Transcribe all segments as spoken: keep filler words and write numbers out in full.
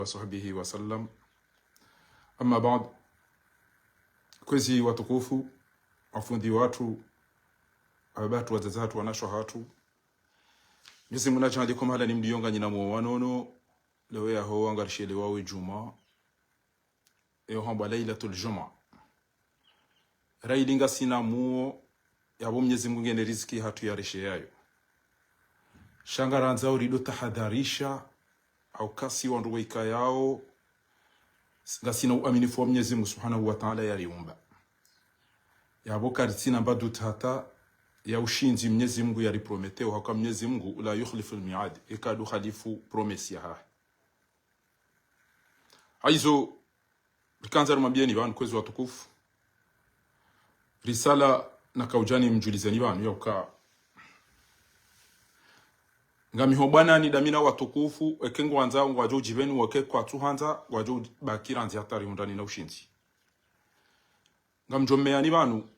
وصحبه وسلم. أما بعد. Kwezi watukufu, mafundi watru, ababa hatru, wadzadze hatru, wanashe hatru. Mwenyezi Mungu nadjaanlie ko mahala ni mlio nganyi na mwo wa nono, leo yaho ngarishelewao djumwa. Eyo hambwa Lailatul Djumwa. Rayili ngasina mwo, yapvo Mwenyezi Mungu ngena riziki hatru yaresheyayo. Sha ngarandzao rido tahadharisha, hauka si wandru waikayao, ngasina uaminifu wa Mwenyezi Mungu Subhanahu wa Ta'ala yariumba. Yapvo karitsina mbadu tata ya ushindzi Mwenyezi Mungu yariprometeo, hauka Mwenyezi Mungu لا يخلف الميعاد, eka ndo khalifu promesse yahahe. Hayizo, rikandza rimwambieni pvanu kwezi watukufu. Risala nakaudja nimdjulizeni pvanu yauka. Ngamiho bwana ni damina watukufu, eke ngwandzao ngwadjo udjipveni, weke kwatsu handza, ngwadjo baki randzi hata rihundrane na ushindzi. Ngamdjo mmeani pvanu,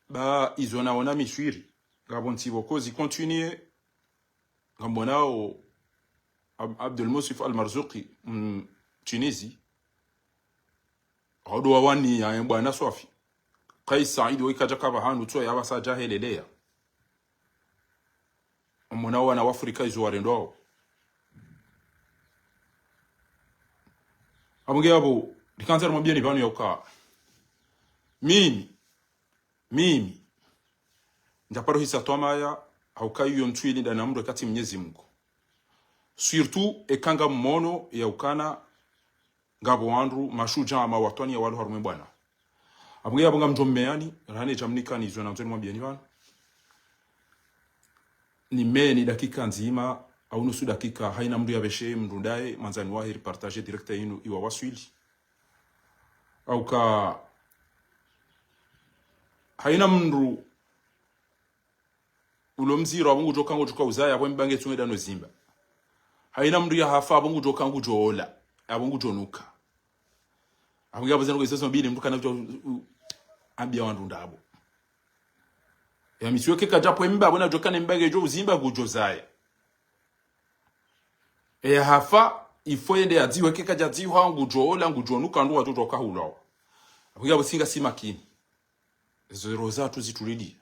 ba izo naona miswiri, ngapvo ntsi pvoko zi continuer, ngamwonao Ab-, Abdul Musif Al-Marzuki, mm, Tunisie. Haudo wawani ya bwana Swafi. Kais Said waikadja kapva hanu tso ya pvasa dja heleleya. Mwonao wana wa Afrika izo warendwao. Apvo nge yapvo, rikandza rimwambieni pvanu yauka. Mimi, mimi, ndjaparo hisa twamaya, hauka iyo ntsu ili ndana mndru eka tsi Mwenyezi Mungu. Surtout, eka ngammono yaukana, ngapvo wandru, mashudjaa, mawatwaniya walo harumwa bwana. Apvo nge yapvo ngamdjo mmeani, rahana djamnikani izo nandzo nimwambieni pvanu. Nimmeeni dakika ndzima, au nusu dakika, haina mndru yapveshe mndru ndaye, mwandzani wahe ripartage direct inu iwawaswili. Hauka, haina mndru ulo mdziro, apvo ngudjo ka ngudjo ka uzaya, apvo mbange tsunge dano zimba. Haina mndru yahafa, apvo ngudjo ka ngudjo ola, apvo ngudjo nuka. Apvo nge yapvo zeno kwezo mbili, mndru kana udjo u-, u-, ambia wandru ndapvo. Ya misiwe ke kadja pvo mba, apvo nadjo kana mbange djo uzimba ngudjo zaya. E yahafa, ifo yende yadziwe ke kadja dziwa, ngudjo ola, ngudjo nuka, ndo wadjo djo kahulao. Apvo nge yapvo si ngasi makini. Ezo roho zatru zitulidi.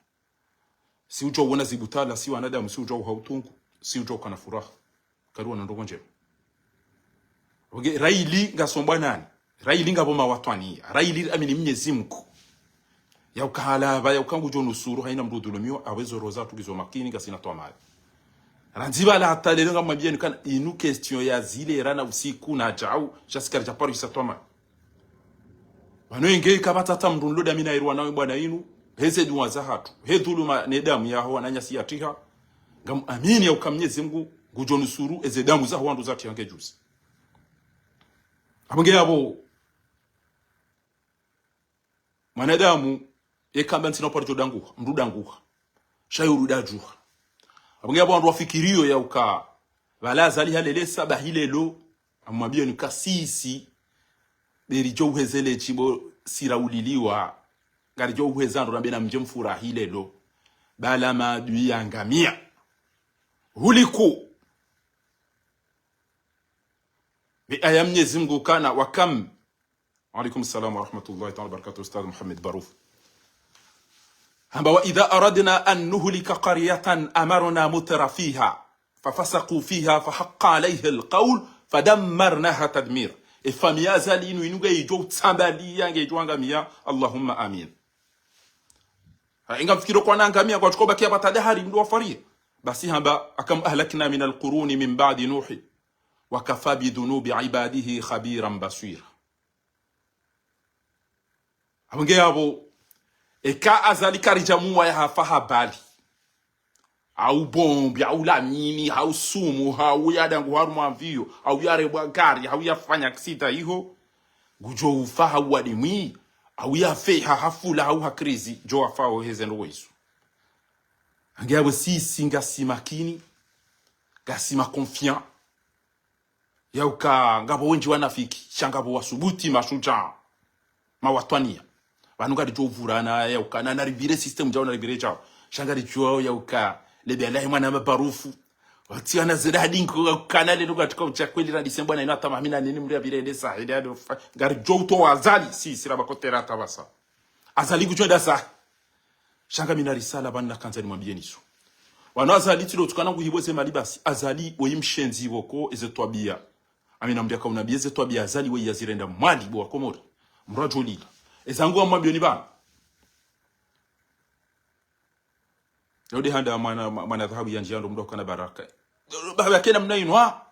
Si udjo wona zibutala, si wanadamu, si udjo uha utungu, si udjo kana furaha. Kari wana ndrongo ndjema. Oge, rayili ngasombwa nani? Rayili ngapvo mawatwaniya. Rayili amini Mwenyezi Mungu. Yauka halapva, yauka ngudjo nusuru, haina mndru udhulumiwa, apvo ezo roho zatru ngizo makini, ngasina twamaya. Randzi pvala hata lelo ngamwambieni kana inu question yazile rana usiku na djau, sha si karidjaparo hisa twamaya. Pvanu inge ikapvatsa hata mndru nilo damina irwa nawe bwana inu, heze duwa zahatru, he dhuluma ne damu yaho wananyasi yatriha, ngamuamini yauka Mwenyezi Mungu ngudjo nusuru eze damu zaho wandru zatriha nge juzi. Apvo nge yapvo, mwanadamu, yeka mba ntsina uparo djo danguha, mndru danguha. Sha yuru dadjuha. Apvo nge yapvo wandru wafikiriyo yauka, pvala Azali halele saba hilelo, amwambieni ka sisi, be ridjo uhezele tsi bo sira uliliwa, ngaridjo uheza ndo rambe na mdje mfurahi lelo, pvala maadui yangamia. Huliku. Be aya Mwenyezi Mungu kana wa kam. Wa alaikum salam wa rahmatullahi ta'ala wa barakatuh, Ustadh Muhammad Baruf. Hamba, وإذا أردنا أن نهلك قرية أمرنا مترفيها ففسقوا فيها فحق عليها القول فدمرناها تدميرا. E famiyi ya Azali inu, inu ngayidjo utsambaliya, ngayidjo angamia, Allahumma amin. Ha, inga mfikiro kwana angamia, kwatsuko bakia pvata dahari mndru wafaria. Basi hamba, وكم أهلكنا من القرون من بعد نوح وكفى بذنوب عباده خبيرا بصيرا. Apvo nge yapvo, eka Azali karidja muwa yahafa ha bali. Hau bombi, hau lamini, hau sumu, hau yadangu harumwa mviyo, hau yarebwa gari, hau yafanya aksida iho. Ngudjo ufa hau wadimwi, hau yafe ha hafula, hau ha krizi, djo wafa wo heze ndrongo izo. Ange yapvo sisi ngasi makini, ngasi ma confiant. Yauka ngapvo wendji wanafiki, sha ngapvo wasubuti mashudjaa, mawatwaniya. Pvanu ngaridjo uvurana, yauka na naripvire système djao, naripvire djao. Sha ngaridjo yauka, lebe alahi mwana mabarufu. Watsiana zeda hadi nko kana lelo katika utsaha kweli na Disemba na ino hata mamina nini mri apvire ende sa, ende ado fa-, ngaridjo utowa Azali, si, sira bakotera hata pvasa. Azali kudjo enda sa. Sha ngamina risala pvanu nakandza nimwambiyeni zo. Wanu Azali tsi ndo utukana nguhipvo ze mali basi. Azali weyi mshenzi pvoko eze twabiya. Amina mdru yaka unambiye ze twabiya Azali weyi yazirenda Mwali bo wa Komori. Mdru adjo lila. Eza ngamwambiyoni pvanu. Yo de handa mwana, mwana dhahabu ya ndziya ndo mdru kana baraka. Baba kena mna inu, ha?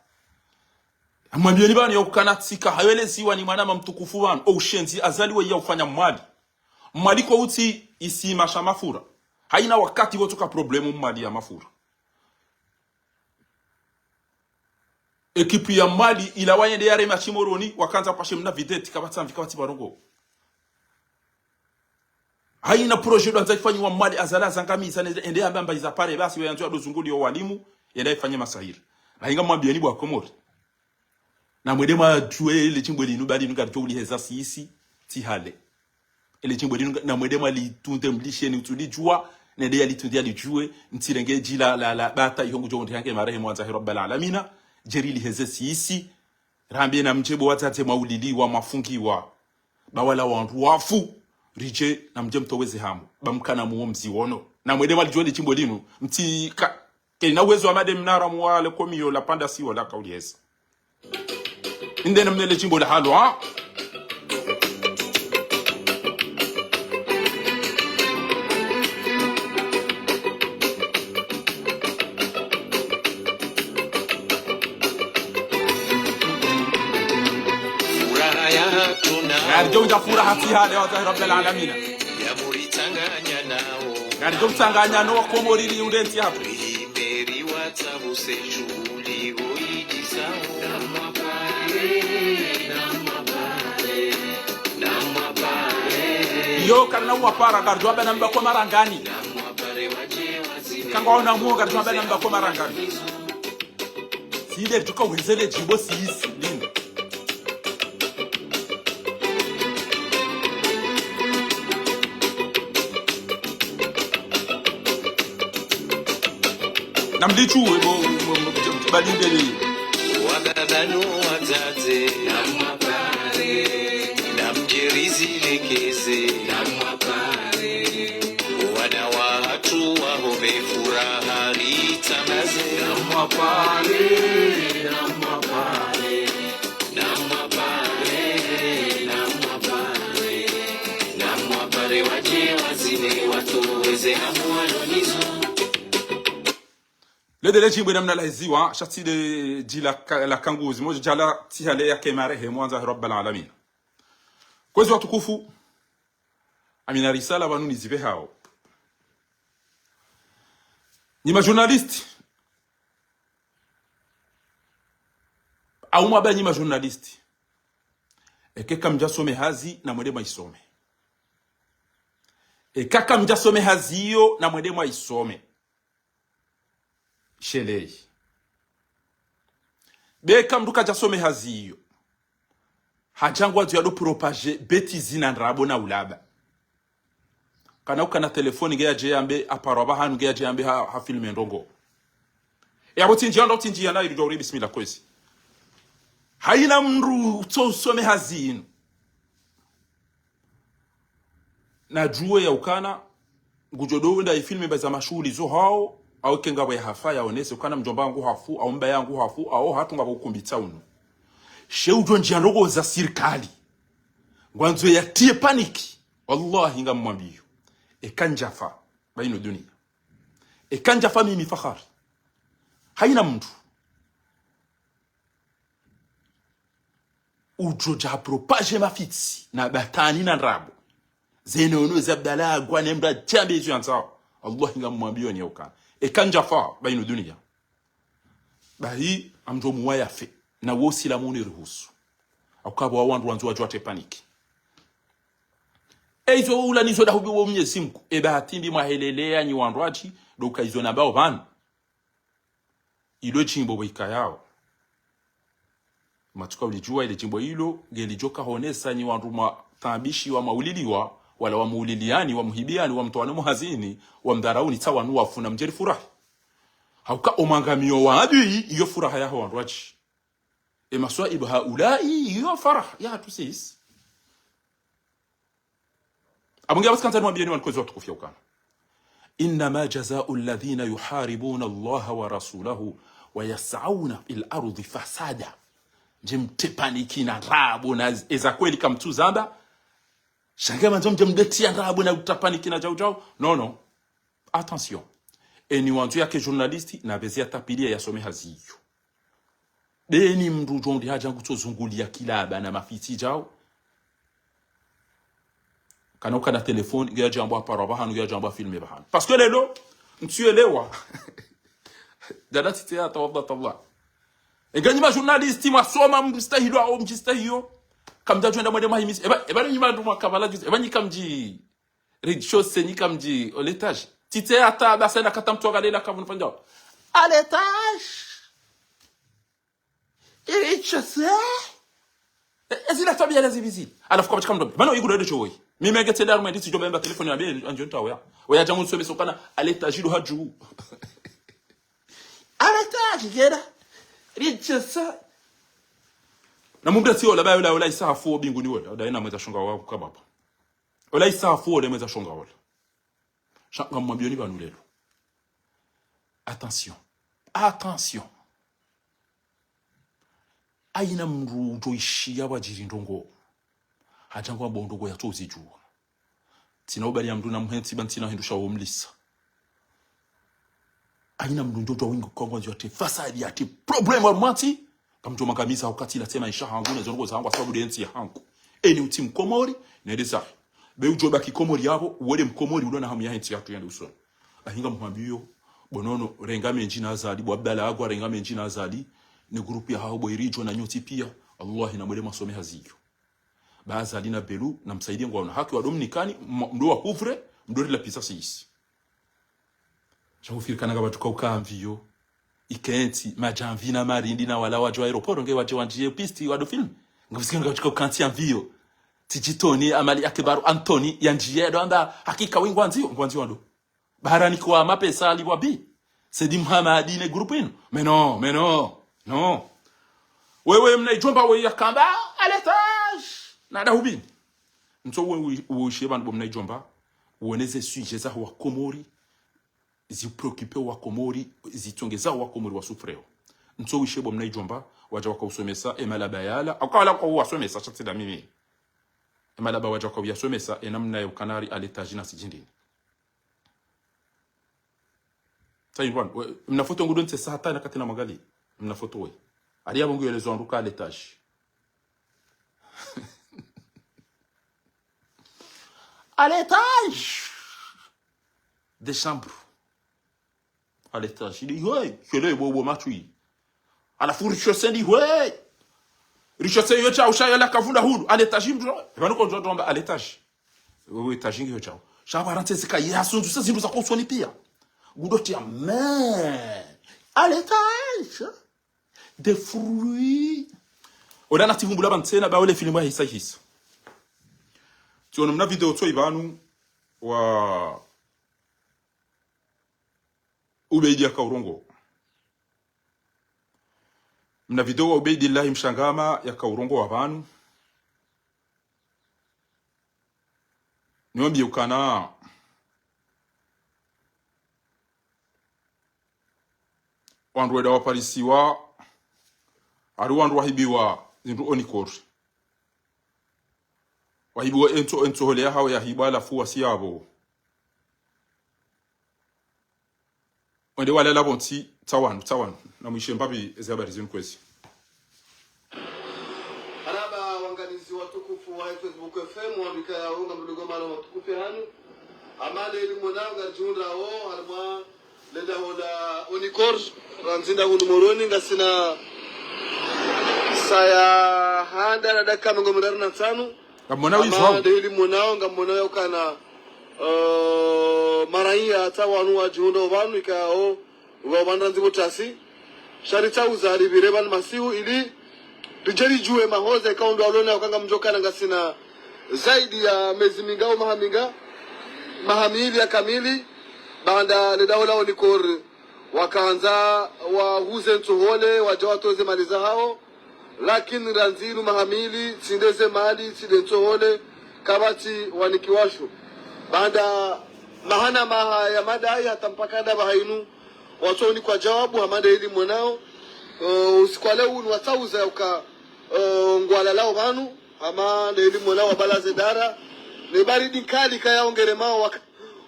Amwambiyeni pvanu ya ukana tsika, hayeleziwa ni mwanama mtukufu pvanu. O ushenzi Azali weyi yaufanya Mwali. Mwali ko utsi isima sha mafura. Hayina wakati wotsuka problemu Mwali ya mafura. Ekipu ya Mwali ila wayende yarema Shimoroni, wakandza pvashe mna videti, kapvatsi mvi, kapvatsi barongo. Hayina projet ndo andza ifanyiwa Mwali, Azali azangamiza, ne, ende yamba amba iza pare, basi we yandzo yado zunguliyo walimu, yende yifanye masahiri. Na ngamwambiyeni bo wa Komori. Namwende mwadjuwe ele djimbo linu, bali inu ngaridjo uliheza sisi, tsi hale. Ele djimbo linu nga-, namwende mwalitunde mlisheni utsulidjuwa, nende yalitunde yalidjuwe, ntsirenge djila la, la, bata, iho ngudjo undi hange marehemu wandza he Rabbal Alamina, djeri liheze sisi, rambe namdje bo watsatse mwauliliwa, mwafungiwa, ba wala wandru wafu, ridje, namdje mtoweze hamu, ba mkana muwo mziwono. Namwende mwalidjuwe ele djimbo linu, mtsika, kena uwezo wa made mnara mwale komiyo la panda siwo la kauliheza. Inde namna ele djimbo la halo, ha? Furaha ya tuna. Ngaridjo undja furaha tsi hale wandza he Rabbal Alamina. Ya muritsanganya nawo. Ngaridjo mtsanganya no wa Komori ili unde ntsi hapvo. Meri watsabuse shughuli woyidisa. Yo, karina uwapara, ngaridjo wamba namba ko marangani. Kangwaona muwo, ngaridjo wamba namba ko marangani. Sile tuka wezele djimbo sisi linu. Namlidjuwe bo, bo, bo, bo, balindele. Wababa no wadzadze, namwapare, namdjeri zilekeze, namwapare. Wana wahatru waho be furaha ritsangaze. Namwapare, namwapare, namwapare, namwapare, namwapare wadje wazine watoweze hamu walo nazo. Lede le djimbo namna laheziwa, sha tsi le djila ka-, la kanguzi, mo djala tsi hale yake marehemu wandza he Rabbal Alamina. Kwezi watukufu, amina risala pvanu nizipve hawo. Nyi ma journaliste, au mwaba nyi ma journaliste. Eka kamdja some hazi namwende mwaisome. Eka kamdja some hazi iyo namwende mwaisome. Sheleyi. Beka mdru kadja some hazi iyo. Hadja ngwandzo yado propager bêtise na ndrabo na ulaba. Kana ukana telefoni nge yadje yambe, aparwa pvahanu nge yadje yambe ha, ha filme ndrongo. E apvo tsi ndjiya ndo tsi ndjiya na ili djo uri bismillah kwezi. Hayina mdru utso usome hazi inu. Nadjuwe ya ukana, ngudjo do wenda ifilme ba za mashuhuli zo hawo, au ke ngapvo ya hafa yaonese, ukana mdjomba wangu hafu, au mbaba yangu hafu, au hatru ngapvo ukumbi tsa unu. She udjo ndjiya ndrongo za sirikali. Ngwandzo yatiye paniki. Wallahi ngamwambiyo. Eka ndjafa, ba inu duniya. Eka ndjafa mimi Fakhari. Hayina mdru. Udjo dja propager mafitsi, na batwili na ndrabo. Zeno ono za bdala gwa ne mdru adjambe izo yandzao. Wallahi ngamwambiyoni ya ukana. Eka ndjafa, ba inu duniya. Bahi, ngamdjo muwaya fe. Na wo usilamu unu rihusu. Hauka pvo wandru wandzo wadjo wate paniki. E izo ula nizo dahubi wo Mnyezi Mngu. E bahati mbi mwaheleleya nyi wandru watsi, ndo uka izo nambao pvanu. Ilo djimbo pvo ikayao. Matsuka ulidjuwa ile djimbo ilo, ngelidjo kahonesa nyi wandru mwataabishiwa, mwauliliwa, wala wamuuliliyani, wamuhibiyani, wamtowani muhazini, wamdharauni, tsa wanu wafu namdjeri furahi. Hauka omwangamiyo wa adui, iyo furaha yaho wandru watsi. E maswaibu haulai, iyo faraha yahatru sisi. Abonge abasi kandza nimwambiyeni wandru kwezi watukufu ya ukana: إنما جزاء الذين يحاربون الله ورسوله ويسعون في الأرض فسادا. Ndje mtsapaniki na ndrabo na z-, eza kweli kamtsuzamba. Sha nge mandzo ndje mdetsi ya ndrabo na utsapaniki na djau djau. Non, non. Attention. Eni wandzo yake journaliste, na bezi ya tapiliya yasome hazi iyo. Beni mndru djo ndi hadja ngutsozunguliya kilaba na mafitsi djao. Kana ukana téléphone, ngeya djambo aparwa pvahanu, ngeya djambo afilme pvahanu. Parce que lelo, ntsielewa. Dada tsitse ya tawadha tallah. Enganyi ma journaliste, mwasoma mdjistahilwa, o mdjistahiyo. Kamdja djwenda mwende mwahimisi. Eba, eba nyi mandru mwakavala juzi. Eba nyi kamdji rez-de-chaussée, nyi kamdji o l'étage. Tsitse hata basa na kata mtru wa galela kavunu fanya. À l'étage. Rez-de-chaussée. E, ezila tabiya lezi bizili. Alafu kwa pachika mdombe. Bano igudo edo chowoyi. Mimi ege tsende harumwa nditsi djo bemba téléphone ya be, andjo ntawo ya. Oya djangu nsome sokana, à l'étage do hadju. À l'étage, gera. Rez-de-chaussée. Na mumbe tsi ola, ba ola, ola isa hafu o binguni ola. Ola ina mweza shonga wa kukababa. Ola isa hafu ole mweza shonga ole. Sha ngamwambiyoni pvanu lelo. Attention. Attention. Haina mndru udjo ishiya wadjiri ndrongo. Hadja ngwambo ndrongo yatsozidjuwa. Tsina ubali ya mndru na mhentsi ba ntsina hindru sha womlisa. Haina mndru ndjo djuwa wingi kwa ngwandzo yatre fasadi, yatre problème wa mwantsi. Kamdjo mangamiza wakati la tsema isha hangu, ne zo ndrongo za hangu, sababu de ntsi ya hangu. Eni utsi mkomori, nende zahe. Be udjo baki Komori yapvo, uwele mkomori ulo na hamu ya hentsi yatru yende usoni. Bahi ngamhwambiyo, bo nono, renga mendji na Azali, bo Abdallah Agwa, renga mendji na Azali, ne groupe ya haho bo iridjo na nyontsi piya, Allah na mwele masome hazi iyo. Ba Azali na Belu, na msaidie ngwaona haki wa Dominikani, m-, mdo wa couvre, mdo rila pisa sisi. Sha hufikiri kana ngapvatsu ka uka mviyo. Ikentsi, madjamvi na marindi na wala wadjo aéroport, nge wadje wandjiye piste wado film. Ngapvusikiri ngapvatsu ka uka ntsi ya mviyo. Tsidjitoni, Amali Akibaru, Antoni, yandjiye, yado amba, hakika we ngwandziyo, ngwandziyo wado. Baharani kwa mapesa alipvwa bi. Saidi Mhamadi ne groupe inu. Mais non, mais non, non. Wewe mna idjomba we yakamba, à l'étage. Nada hubini. Ntso we wi-, wishiye pvanu bo mna idjomba. Uone ze sujet za wa Komori. Zi préoccupé wa Komori, zitsongeza wa Komori wa souffreo. Ntso wishiye bo mna idjomba, wadja waka usomesa, e malaba yala, aka wala kwa uwasomesa, sha tsi da mimi. E malaba wadja waka uyasomesa, e namna ya ukanari à l'étage na sidjindini. Tsayi bwana, we, mna foto ngudo ntse sa hata na katina magali. Mna foto we. Ali ya bongo yelezo anduka à l'étage. À l'étage. Des chambres. À l'étage. Il dit, ouais, que le bobo matui. À la fourche, c'est dit, ouais. Richose yo chao, chao la kavunda hulu. À l'étage, mdro. Eba nuko njo domba à l'étage. Oui, oui, étage ngiyo chao. Sha ba rantse zika ya sunzu, sa zindru za kusoni piya. Gudoti ya men. À l'étage. Des fruits. Ola na tivumbula bantsena, ba ole filmu ya hisa hisa. Tsiono mna video tso ibanu wa Ubeidi yaka urongoa. Mna video wa Ubeidillahi Mshangama yaka urongoa pvanu. Niwambiye ukana wandru wenda waparisiwa, hari wandru wahibiwa zindru Onicor. Wahibiwa entso, entso hole yahawo yahibwa halafu wasi yapvo. Wende walala pvontsi, tsawanu, tsawanu. Na mwishe mbapvi ezi habari zinu kwezi. Marahaba, wangalizi watukufu wa Facebook F M, wambika ya unga mdugo malo watukufu hanu. Amale ili mwana, ngaridjihundrawo, harimwa lenda hola Onicor, randzi nda hunu Moroni, ngasina saya handa na dakika mengo miraru na ntsanu. Ngamwona wizo. Ama nde ili mwanao, ngamwona ya ukana, eh, maraiya hata wanu wadjihundra opvanu ikao, uka opvandra ndzibo tasi. Sha ritsaha uzari pvire pvanu masihu ili ridje ridjuwe mahoza ikao ndo walona ukanga mdjokana ngasina zaidi ya mezi minga au maha minga, maha mili ya kamili, baanda lenda hola Onicor Wakandza wahuze ntsohole, wadja watowe ze mali zahao, lakini randzi inu maha mili, tsi nde ze mali, tsi nde ntsohole, kapvatsi wanikiwasho. Baanda maha na maha ya madai, hata mpaka ndapvaha inu, watsonikwa djawabu, hama nde ili mwonao. Eh, usiku wa leo unu watsauza ya uka, eh, ngwalalao pvanu, hama nde ili mwonao wabala ze dara, ne baridi nkali kaya ongeremao waka,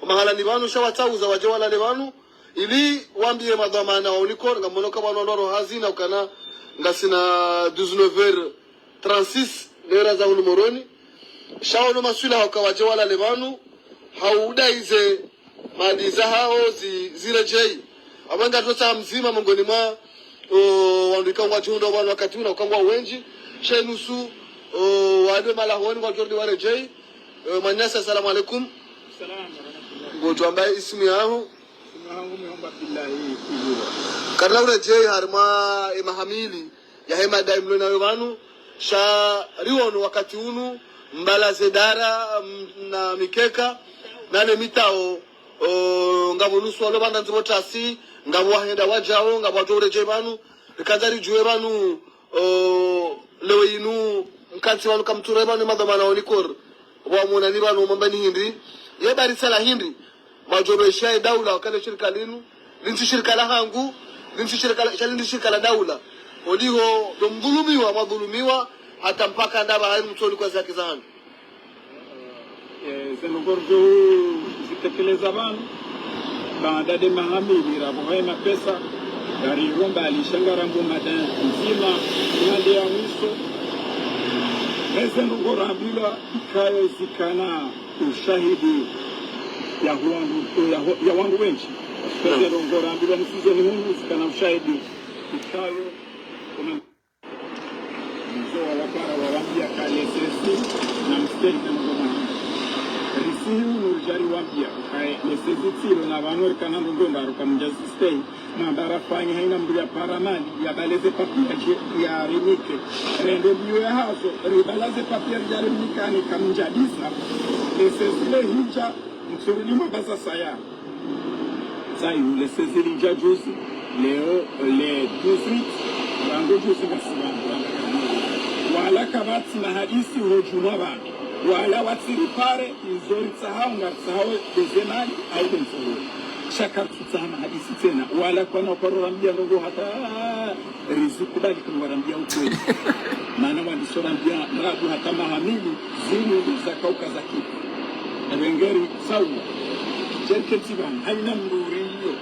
mahalani pvanu, sha watsauza wadje walale pvanu, ili wambiye madhwamana wa Unicor, ngamwono ka pvanu wandru waro hazini, ukana ngasina dix-neuf heures trente-six, lera za hunu Moroni. Sha wono maswila hauka wadje walale pvanu, hau udai ze mali zahao zi, ziredjei. Apvo ngatotsaha mdzima mongoni mwa, o, wandru ikao ngwadjihundrao pvanu wakati unu, ukao ngwao wendji, she nusu, o, wandru malahoni ngwadjorudi waredjei. E, mwananyasi, assalamu alaikum. Salam wa rahmatullah. Ngodjo wamba ismu yaho? Ismu yahangu Mihomba Abdillahi Ibura. Karina uredjei harimwa e maha mili yahe madai mlo nayo pvanu, sha riwono wakati unu, mbala ze dara, m-, na mikeka, na ne mitao, o, ngapvo nusu walo pvanda ndzipvo tasi, ngapvo wahenda wadjao, ngapvo wadjo uredjei pvanu, rikandza ridjuwe pvanu, o, leo inu, nkantsi pvanu kamtsurai pvanu madhwamana wa Unicor, wamwonani pvanu mwambani hindri, ye bari sala hindri, mwadjopvesha ye daula, wakale shirika linu, lintsi shirika lahangu, lintsi shirika la, sha lintsi shirika la daula. Oliho, ndo mdhulumiwa, mwadhulumiwa, hata mpaka ndapvaha inu mtsonikwa ze haki zahanyu. Eh, ze ndrongoo ridjo zitekeleza pvanu, baanda nde maha mili rapvoha ye mapesa, ngariromba alisha ngarambo madai ndzima, ngande ya mwiso. Eze ndrongoo rambilwa, ikayo zikana ushahidi ya wandru, ya ho-, ya wandru wendji. Naam. Eze ndrongoo rambilwa msizeni hunu zikana ushahidi. Ikayo, kuna mzo wa wapara wawambia ka le sezi na msteri na ngoma. Risihi hunu ridja riwambia, ka le sezi tsilo na pvanu rikana ndrongoo ndraru kamdja zistei. Mamba rafanya haina mndru ya para mali, ya bale ze papier ya je-, ya rinike. Rende mbio ya hazo, ribala ze papier ya rinike ni kamdjadisa. Le sezi le hidja, mtsurudi mwa baza saya. Sayu, le sezi lidja juzi, leo, le dix-huit, rangu juzi ngasi pvanu. Wala kapvatsi mahadisi ho djumwa pvanu. Wala watsiripare, izo ritsahao, ngaritsahao, nde ze mali, au nde ntsohole. Sha ka tsaha mahadisi tsena, wala kwana uparorambia ndrongoo hata rizikubali kungwarambia ukweli. Mana wandiso rambia mrabu hata maha mili, zinu nde zakauka za kitu. Ebengeri, sawa. Jerke tsi pvanu, haina mndru uriyo,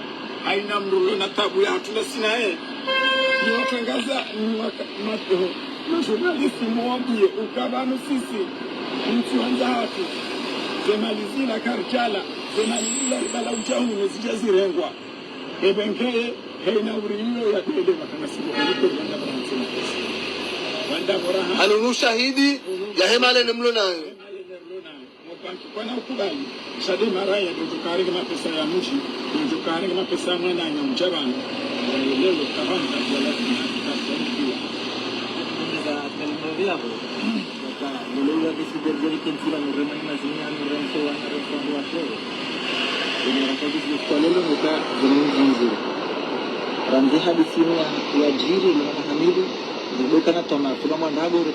haina mndru ulo na tabu ya hatru na sina ye. Ni watangaza, ni waka-, ma-, ma journaliste mwambie, uka pvanu sisi, ntsi wandza hatru, ze mali zila karidjala, ze mali zila ribala udja hunu zidja zirengwa. Ebengeye, haina uriyo ya dede wakana siku kuliko wanda pvanu ntsina pesa. Wanda pvora ha- Hanu nu shahidi, ya he mali ne mlo nayo. He mali ne mlo nayo. Mwa banki kwana ukubali. Sha nde mara ya ndodjo karenge mapesa ya mdji, ndodjo karenge mapesa ya mwananya mdja pvanu. Leo kapvanu karidjala zina, karidjala zina. Ndeza, ndeza, ndeza. Waka, ngolo wa décideur de kentsi pvanu, remani mazini yanu, remfo wana, remfo wana washe. Ina raka décideur kwa lelo nuka zini nzuri. Randzi hadisi inu ya, ya djiri, lina maha mili, ndoka na toma, kuna mwandago,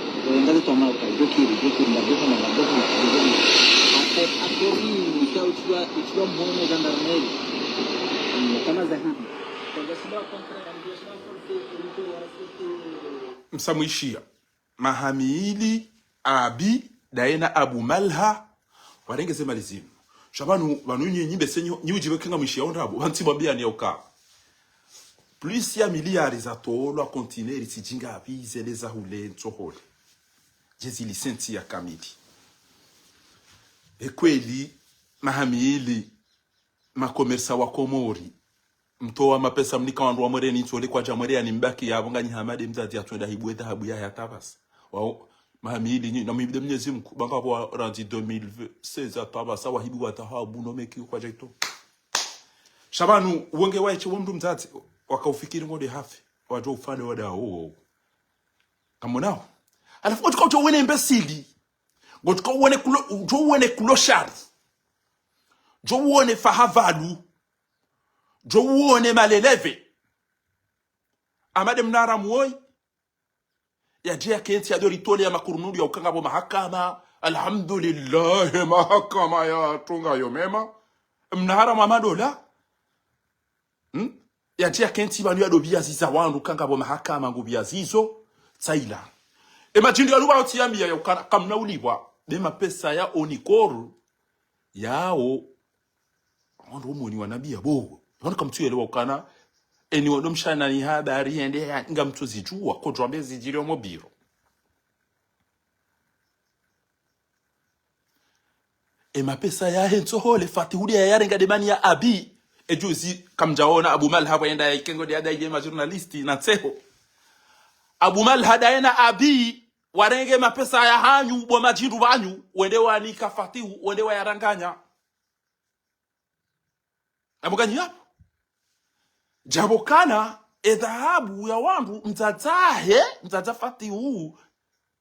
ngazi toma, uka, djokiri, djokiri, ndago toma, ndago toma, ndago toma. Ako, ako, ni, ika uchwa, uchwa mhono gendarmerie. Mm, kama zahidi. Kwa sababu, kwa sababu, Msamwishia. Maha mili, Abi, daye na Abu Malha, warenge ze mali zinu. Sha pvanu, pvanu nyi, nyi mbese nyi, nyi udjiwe kenga mwishiya ondrabo, pvantsi mwambiani ya uka. Plus ya miliyari zatolwa kontineri tsi djinga apvi zele za hule ntsohole. Djezi lisensi ya kamili. Ekweli, maha mili, makomersa wa Komori, mtowa mapesa mnika wandru wa Mwereni, ntsu ole kwadja Mwereni mbaki yapvo nganyi Hamadi mdzadze yatsuenda hibue dhahabu yahe ya tavasa. Wao, maha mili nyi, na mwibide Mnyezi Mngu, banga pvo randzi deux mille seize ya tavasa, wahibu wa dhahabu, no meki kwadja ito. Sha pvanu, wonge waeshe wo mndru mdzadze, wakaufikiri ngonde hafi, wadjo ufane wada wo. Kamonao. Halafu, otsuka utso wene mbesili. Ngotsuka uwone kulo, utso uwone kulo shari. Djo uwone faha pvalu. Djo uone maleleve. Amade mnara mwoyi. Yadje yakentsi yadjo ritolea makurunulu ya ukana ngapvo mahakama. Alhamdulillah, mahakama yahatru ngayo mema. Mnara mwa madola. Hmm? Yadje yakentsi pvanu yadjo pviyaziza wandru ukana ngapvo mahakama ngu pviyazizo. Tsaila. E madjindru ya luba otsi yambiya ya ukana kamna ulipvwa. Be mapesa ya Onicor. Yawo. Wandru omoni wanambiya bo. Wandru kamtsu yelewa ukana. Eni wandru mshana ni habari yende ya ngamtsu zidjuwa. Kodjwambe zidjiri omo biro. E mapesa yahe ntsohole, Fatihu nde yayarenga de mani ya Abi. E juzi kamdjaona Abu Malha pvo yenda ya ikengo de yadai ye ma journaliste na ntseho. Abu Malha daye na Abi, warenge mapesa yahanyu, bo madjindru pvanyu, wende wanika Fatihu, wende wayaranganya. Amuganyi yapvo. Djapvo kana, e dhahabu ya wandru, mdzadze wahe, mdzadze Fatihu,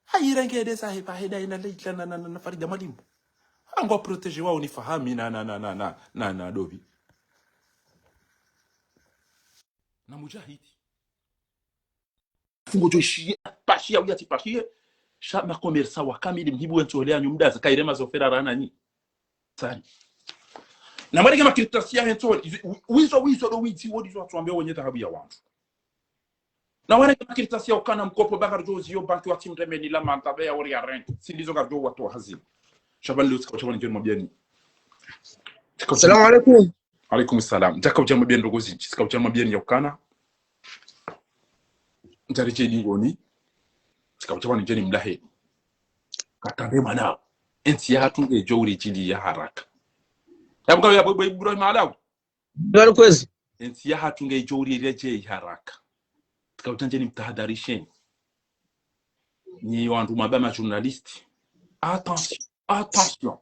hayirenge de zahe pvahe daye na Leila na, na, na, na Farida Mwalimu. Ngwa protégé wao ni Fahami na, na, na, na, na, na, na Dobi. Na Mujahidi. Fungo djo ishiye, pashiya, uya tsi pashiye. Sha makomersa wa kamili mhibu wentsohole yanyu mdaza, kayirema zofera rana nyi. Tsani. Na mwarenge makartasi yahe ntsohole, izo, wizo, wizo, do wizi, wo ndizo watsuambe wenye dhahabu ya wandru. Na mwarenge makartasi ya ukana mkopo ba karidjo uziyo banki watsi mremeni la manta be ya wori ya rent. Si ndizo karidjo watowa hazini. Sha pvanu leo tsika utsha pvanu ndjeni mabiyani. Tsika utsha Salamu alaikum. Alaikum salam. Tsika utsha mabiyani ndrongoo zindji. Tsika utsha mabiyani ya ukana. Ntsaridje dingoni. Tsika utsha pvanu ndjeni mlaheni. Katambe mwana. Entsi yahatru ngedjo uridjiliya haraka. Yabuka ya bwebwe Ibrahim Alawi. Ndwani kwezi. Entsi yahatru ngedjo uriredjeyi haraka. Tsika utsha ndjeni mtahadharisheni. Nyi wandru mwamba ma journaliste. Attention, attention.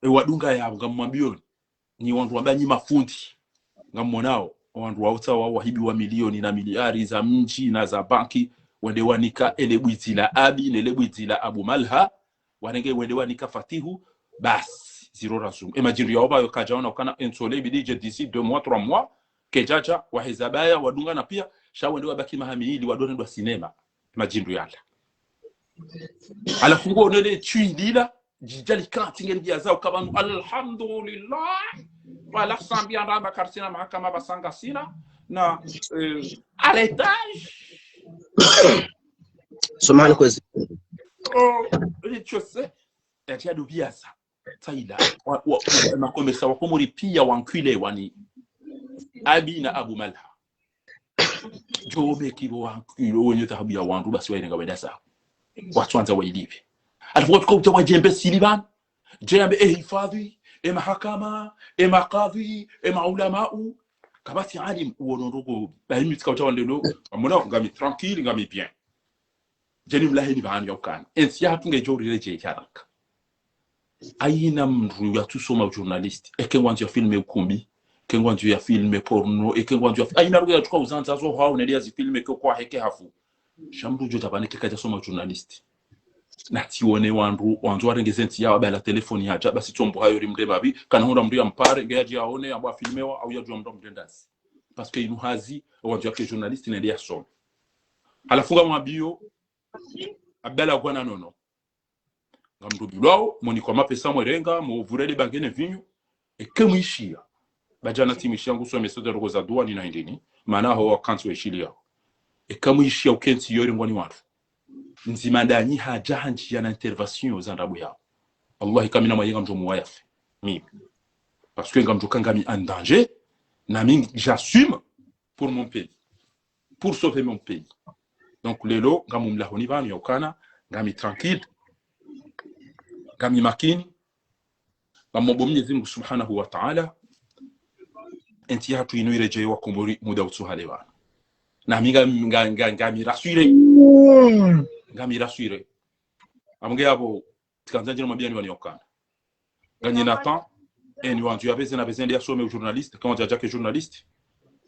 E wadunga yapvo ngamwambiyoni. Nyi wandru wamba nyi mafundi. Ngamwonao, wandru wautsa wao wahibiwa milioni na miliari za mdji na za banki. Wende wanika ele bwidzi la Abi, nele bwidzi la Abu Malha. Warenge wende wanika Fatihu, basi, ziro razumu. E madjindru yao pvayo kadjaona ukana entsohole ibidi dje d'ici deux mois, trois mois, kedjadja, waheza baya, wadungana piya, sha wende wabaki maha mili, wadone ndwa sinema. Madjindru yala. Halafu ngo onele tshwilila, djidja likantsi nge ndiya zao ka pvanu, alhamdulillah. Wala sambi anda amba karisina mahakama pvasa ngasina, na, eh, arrêtage. Samahani kwezi. Oh, rez-de-chaussée. Yatsi yadjo pviyaza. Tsaila. Wa, wa, wa, makomersa wa Komori piya wa nkile wani. Abi na Abu Malha. Djo meki pvo wa nkile wenye dhahabu ya wandru basi wayirenga wenda zao. Watsuandza wayilipve. Halafu watsuka uta wadjembe sili pvanu. Dje yambe e hifadhwi, e mahakama, e makadhwi, e maulamau. Kapvatsi alim uwono ndrongoo. Bahi mi tsika utsha pvanu leo. Amona ngami tranquille, ngami bien. Djeni mlaheni pvanu ya ukana. Entsi yahatru ngedjo uriredjeyi haraka. Hayina mndru yatsusoma ujournaliste. Eke ngwandzo ya filme ukumbi. Eke ngwandzo ya filme porno. Eke ngwandzo ya fi-, hayina ndrongoo yatsuka uzandza zo hao nende yazifilme ke kwahe ke hafu. Sha mndru djo tapvane ke kadjasoma ujournaliste. Na tsione wandru, wandzo warenge ze ntsi yawo bala telefoni yadja, basi tsombo hayo rimde mapvi, kana hundra mndru yampare, nge yadje yaone, yambwa afilmewa, au yadjuwa mndru mdendazi. Parce que inu hazi, wandzo yake journaliste nende yasome. Halafu ngamwambiyo, Abdallah Gwana Nono. Ngamdjo bilwao, moni kwa mapesa mwerenga, muvurele bange ne vinyo, eke mwishiya. Ba djana tsi mwishiya ngusome soda rogo za duwa ni na indini, mana ho wakantsi weshiliyao. Eke mwishiya ukentsi yore ngwani wandru. Ndzima ndanyi hadja handjiya na intervention za ndrabo yao. Wallahi kamina mwaye ngamdjo muwa yafe. Mimi. Parce que ngamdjo ka ngami en danger, na mi j'assume pour mon pays. Pour sauver mon pays. Donc, lelo, ngam mlahoni pvanu ya ukana, ngami tranquille, ngami makini, ngamomba Mwenyezi Mungu Subhanahu wa Ta'ala, entsi yahatru inu iredjeyi wa Komori muda utsuhale pvanu. Na mi nga, nga, nga, ngami rassuré. Ngami rassuré. Amunge yapvo, tsikandza ndjeni mabiyani pvanu ya ukana. Nganyina temps, eni wandzo yapveze na pveze nende yasome ujournaliste, ke wandzo yadjake journaliste.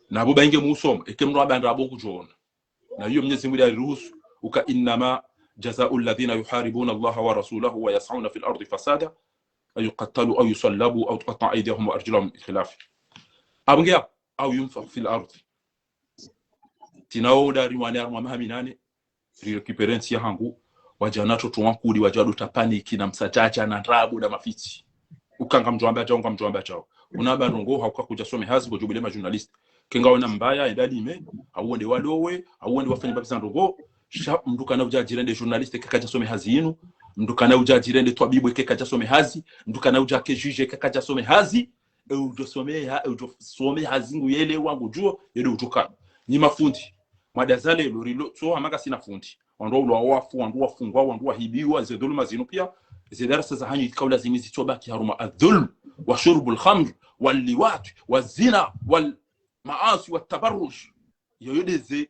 Na pvo ba inge musomo, eke mndru abandra apvo kudjona. Na iyo Mwenyezi Mungu yariruhusu, uka إنما جزاء الذين يحاربون الله ورسوله ويسعون في الأرض فسادا أن يقتلوا أو يصلبوا أو تقطع أيديهم وأرجلهم من خلاف. Apvo nge apvo, أو ينفخ في الأرض. Tsina wo udari wane harumwa maha minane, rirécupérer ntsi yahangu, wadja na watoto wankuli, wadja wadota panique na msadjadja na ndrabo na mafitsi. Uka ngamdjo amba djao, ngamdjo amba djao. Una ba ndrongoo, hauka kudja some hazi, bo djubile ma journaliste. Kenga wena mbaya, enda lime, hau wende walowe, hau wende wafanye mbapvi za ndrongoo. Sha, mndru kana udja adjirende journaliste, eka kadja some hazi yinu. Mndru kana udja adjirende twabibu, eka kadja some hazi. Mndru kana udja ke juge, eka kadja some hazi. E udjo some ha-, e udjo some hazi ngu yelewa ngudjuo, yele udjo kana. Nyi mafundi. Mada za leo, rilo, so hama ngasina fundi. Wandru waulwa wafu, wandru wafungwa, wandru wahibiwa, ze dhuluma zinu pia. Ze darasa zahanyu yitsika ulazimu zitsobaki harumwa الظلم وشرب الخمر واللواط والزنا والمعاصي والتبرج. Yoyo ndeze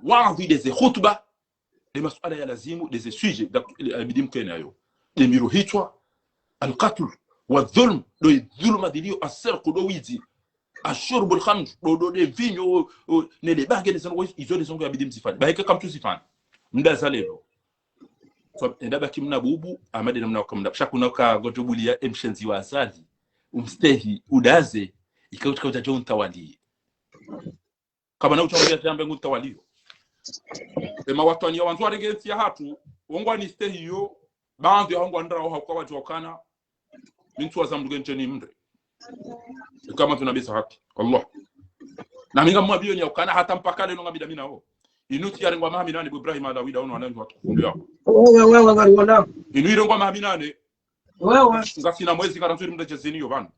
waadhi, ndeze khutba, nde masuala ya lazimu, ndeze sujet, da, yabidi mkene nayo. Nde miro hitswa, القتل والظلم, ndo idhuluma ndiliyo, السرقة, ndo wizi, شرب الخمر, ndo, ndo, nde mvinyo, o, o, ne le bange, nde zanu, izo nde zanu yabidi mzifanye. Ba eka kamtsu zifanye. Mda za leo. So, enda baki mna bubu, amade na mna uka mna. Sha kuna uka ngodjo buliya emshenzi wa Azali. Umstehi, udaze, ika utsika udja djo untawaliye. Kaba na utawaliya jambe ngu tawaliyo. Ema watwani ya wandzo warenge ntsi yahatru, wongo wanistehi yo, baandhu ya wongo wandrao hauka wadjo kana, mi ntsu waza mndru ngendjeni mre. Kama tuna besa haki, wallah. Na mi ngamwambiyo ni yaukana hata mpaka leo ngabida mi nawo. Inu tsi yarengwa maha minane bo Ibrahim Alawi da ono wanangu watukufu yao. Wewe, wewe, wewe, wewe. Inu irengwa maha minane. Wewe. Ngasina mwezi ngarandzo rimdajazini yo pvanu.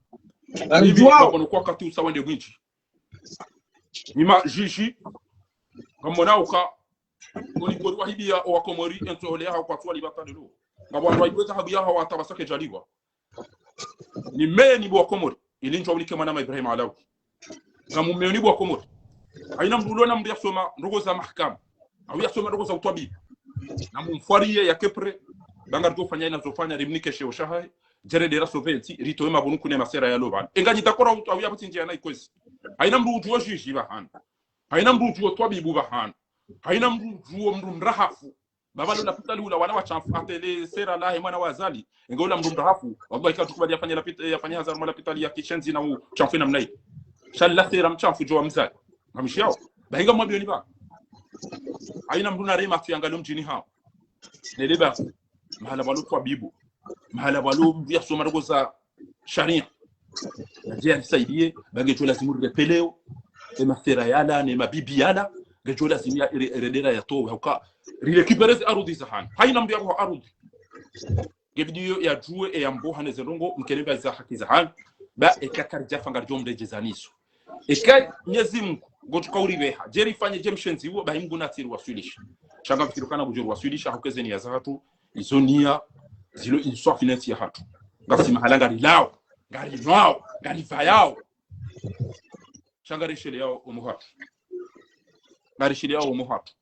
Ngamdjuao. Hivi, wakono kwa wakati usa wende mwindji. Nyi ma juge, ngamwona uka, oni kori wahibiya owakomori, entsohole yahawo kwatsu waliba talelo. Ngapvo wandru wahibiwa dhahabu yahawo hata pvasa kedjaliwa. Ni meni bo wakomori, ili ndjo unike mwanama Ibrahim Alawi. Ngamumeni bo wakomori. Haina mndru ulona mndru yasoma ndrongoo za mahakama. Au yasoma ndrongoo za utwabibu. Na mumfwariye yake prêt, ba ngaridjo fanya ina zofanya, rimnike sheo shahahe. Djere ndera soventi, ritowe mapvunu kune masera yalo pvanu. Enga nyi d'accord au, au yapvo tsi ndjiya na ikwezi. Haina mndru udjuo juge pvahanu. Haina mndru udjuo twabibu pvahanu. Haina mndru udjuo mndru mrahafu. Baba lo lapitali ula wana wa shamfu, atele sera lahe mwana wa Azali. Enga ula mndru mrahafu. Wallahi katukubali yafanye lapit-, yafanye hazi harumwa lapitali ya kishenzi na ushamfu namna yi. Sha la sera mshamfu djo wa mzali. Ngamishiyao. Ba hinga mwambiyo ni ba. Haina mndru na rema tu yangalo mdjini hawo. Nele ba. Mahala pvalo twabibu. Mahala pvalo mndru yasoma ndrongoo za sharia. Nadje yarisaidiye, ba ngedjo lazimu rirepeleyo, e masera yala, ne mabibi yala, ngedjo lazimu ya, re-, redera yatowe, hauka, rirécupérer ze arudhi zahanyu. Haina mndru yakuha arudhi. Ngebidi yo yadjuwe, e yamboha ne ze ndrongoo, mkene mba za haki zahanyu, ba eka karidjafa ngaridjo mredjeza nizo. Eka Mnyezi Mungu, ngotsuka uribeha, djeri fanye dje mshenzi uwo, ba hi Mungu natsiri waswilisha. Sha ngamfikiri ukana kudjori waswilisha, hauka ze niya zahatru, izo niya, zilo inswafi ne ntsi yahatru. Ngasi mahala ngarilao, ngarinwao, ngaripvayao. Sha ngarisheleyao omo hatru. Ngarisheleyao omo hatru.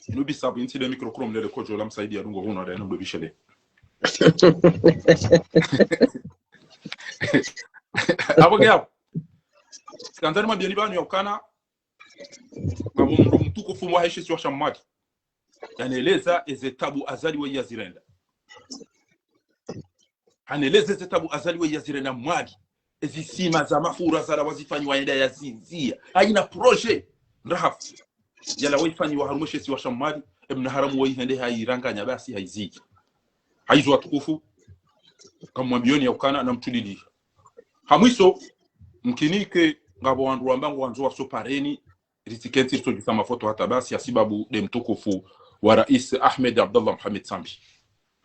Inu bisabu intsi de micro chrome lele kodjo la msaidi ya dungo huno da inu ndo bishele. Apvo nge apvo. Kandzani mwambiyeni pvanu yaukana, ngapvo mndru mtukufu mwahe she isiwa sha Mwali. Yanieleza eze tabu Azali we yazirenda. Hanieleza eze tabu Azali we yazirenda Mwali. Ezi sima za mafura zala wazifanyiwa yenda yazindzia. Haina projet. Ndrahafu. Yala wayifanyiwa harumwa she isiwa sha Mwali. Emna haramu wayihende hayiranganya basi hayiziki. Hayizo watukufu. Ngamwambiyoni yaukana na mtulili. Ha mwiso, mkinike ngapvo wandru wamba ngwandzo wasopareni, ritsikentsi ritsodjisa mafoto hata basi, ya sibabu de mtukufu wa Rais Ahmed Abdallah Mohamed Sambi.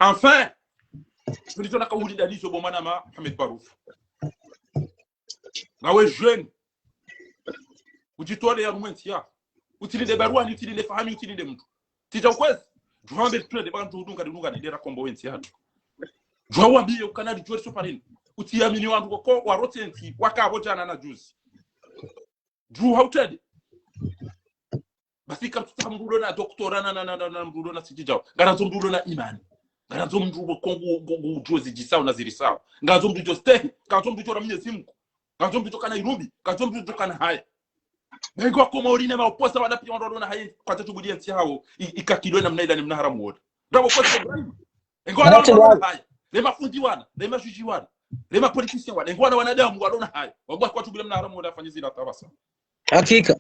Enfin, tulitona kauli ndalizo bo mwanama Mohamed Barouf. Ngawe jeune, udjitwale harumwa entsi ya. Utsilinde baruani, utsilinde fahami, utsilinde mndru. Tsidja ukwezi. Djuhambe twende ba ndru udunga, udunga, nendera kombo wentsi yahatru. Djuwambiye ukana ridjo risopareni. Utsiyamini wandru koko warotse entsi, waka apvo djana na juzi. Djuha utrende. Basi kamtsutsaha mndru ulo na doctorat na, na, na, na, na mndru ulo na sijijao. Ngarandzo mndru ulo na imani. Ngarandzo mndru ulo kongu, kongu, udjuo zidjisao na zirisao. Ngarandzo mndru udjo stehi. Ngarandzo mndru udjo ra Mnyezi Mungu. Ngarandzo mndru udjo kana irumbi. Ngarandzo mndru udjo kana haya. Bengo wa Komori ne maoposa wala piya wandru walona haya. Kwatsu tubudi entsi yahawo. I, ikakilwe namna ila ni mna haramu woda. Ndrabo posa Ibrahim. Engo wala wandru walona haya. Le mafundi wana, le majuji wana, le mapoliticiens wana, ngwana wanadamu walona hayo. Wallahi kwatsu bila mna haramu wala fanyizi la tabasa. Hakika.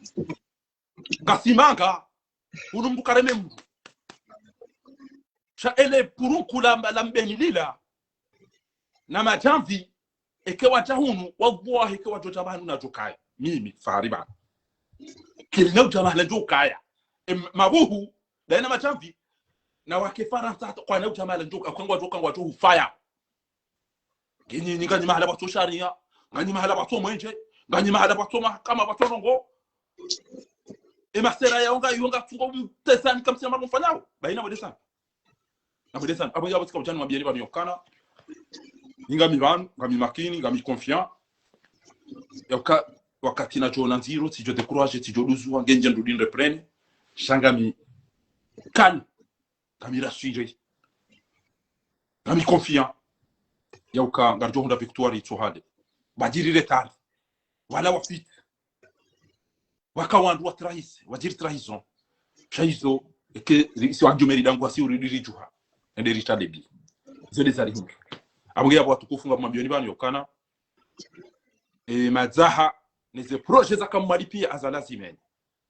Ngasimanga, unu mndru kareme mndru. Sha ele purunku la, la mbeni lila. Na madjamvi, eke wadja hunu, wallahi eke wadjo dja pvanu nadjo kaya. Mimi, Fahari pvanu. Kiri na udja mahala ndjo kaya. Em, mabuhu, daye na madjamvi, na wake Farantsa hata, kwana udja mahala ndjo, kangwadjo, kangwadjo hufaya. Nganyi, nganyi mahala pvatso sharia, nganyi mahala pvatso mwenje, nganyi mahala pvatso mahakama, pvatso ndrongoo. E masera yawo nga, yawo ngatsungo mtesani kamsina mali mfanyao. Bahi na mwendesani. Na mwendesani. Apvo yapvo tsika udjani mwambieni pvanu yokana. Ngami pvanu, ngami makini, ngami confiant. Yauka, wakati nadjo ona ndziro, tsidjo décourager, tsidjo duzuwa, ngendje ndrudi nreprenne. Sha ngami calme. Ngami rassuré. Ngami confiant. Yauka, ngaridjo hundra victoire itso hale. Pvadjiri retard. Wala wafiti. Waka wandru wa trahir, wadjiri trahison. Sha izo, eke, ri-, si wadjumeri dangu wasi uri diri djuha. Ende rita debi. Izo nde zari hindri. Apvo nge yapvo watukufu ngamwambioni pvanu yokana. E, madzaha, neze projet za Kamwali pia aza lazimenye.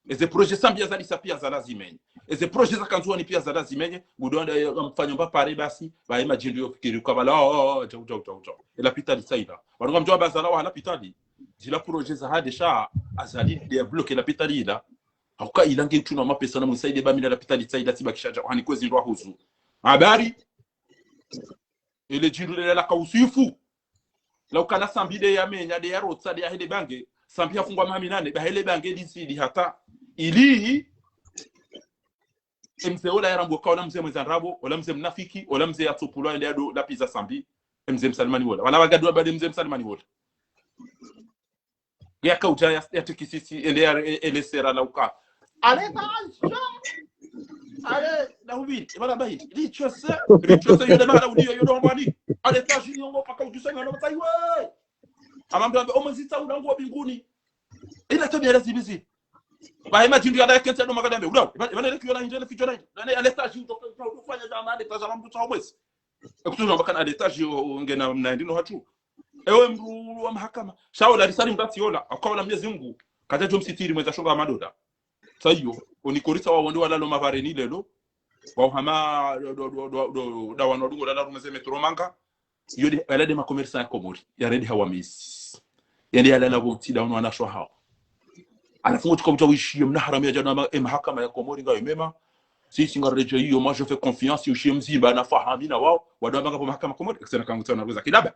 Eze projet Sambi azalisa pia aza lazimenye. Eze projet za Kandzuwani pia aza lazimenye. Ngudjo wanda, e, mfanyo mba pare basi, pvaye madjindru yo fikiri ukabala, oh, oh, oh, djau, djau, djau, djau. E lapitali tsaila. Pvanu ngamdjo wamba Azali wa lapitali. Zila projet za hade sha, Azali débloquer lapitali ila. Hauka ila nge utsuna mapesa na mwisaide ba mina lapitali tsaila tsibakisha djau. Hani kwezi ndrwa huzu. Habari? Ele djindru lele la kausifu. Laukana Sambi de yamenya, de yarotsa, de yahele bange. Sambi hafungwa maha minane, bahele bange lizidi hata. Ili, e mze ola yarambwa ka ola mze mweza ndrabo, ola mze mnafiki, ola mze yatsopulwa, ende yado lapviza Sambi. E mze Msalimani wola. Wala wagadu wabade mze Msalimani wola. Yaka udja ya, ya tekisisi, ende ya, e, ele sera lauka. Allez, t'as Allez, na hubi, ibana bahi. Richose, richose yule mara uliyo yule mbani. Allez, t'as Junior ngo paka udjusa ngano tsayiwe. Amambe ambe, omo zitsa ulango binguni. Ila tabi ya lazibizi. Bahi madjindru ya la kensa no makadambe. Ulau, ibana, ibana leki yola injele fijo la. Nane allez, t'as Junior, ufanya za mande, t'as Junior mtu tsaho mwezi. Ekutsuzwa mbaka na allez, t'as Junior, ngena mna ndino hatru. Ewe mndru wa mahakama. Sha ola risali mndru atsi ola. Hauka ola Mnyezi Mungu. Kadjadjo msitiri mweza shonga madoda. Tsayiyo, onikorisa wa wonde walalo mavareni lelo. Wa uhama, do, do, da wanu wadungo lala rumeze metro manga. Yo de, yala de makomersa ya Komori. Yarende hawa misi. Yende yalala bo tsi da wanu wanasho hao. Halafu ngo tsuka udja wishiye mna haramu yadja na ma-, e mahakama ya Komori ngayo mema. Sisi ngaredjeyi yo, moi je fais confiance, wishiye Mzimba na Fahami na wao. Wadwa manga bo mahakama Komori. Eksena kangu tsana ruza kidaba.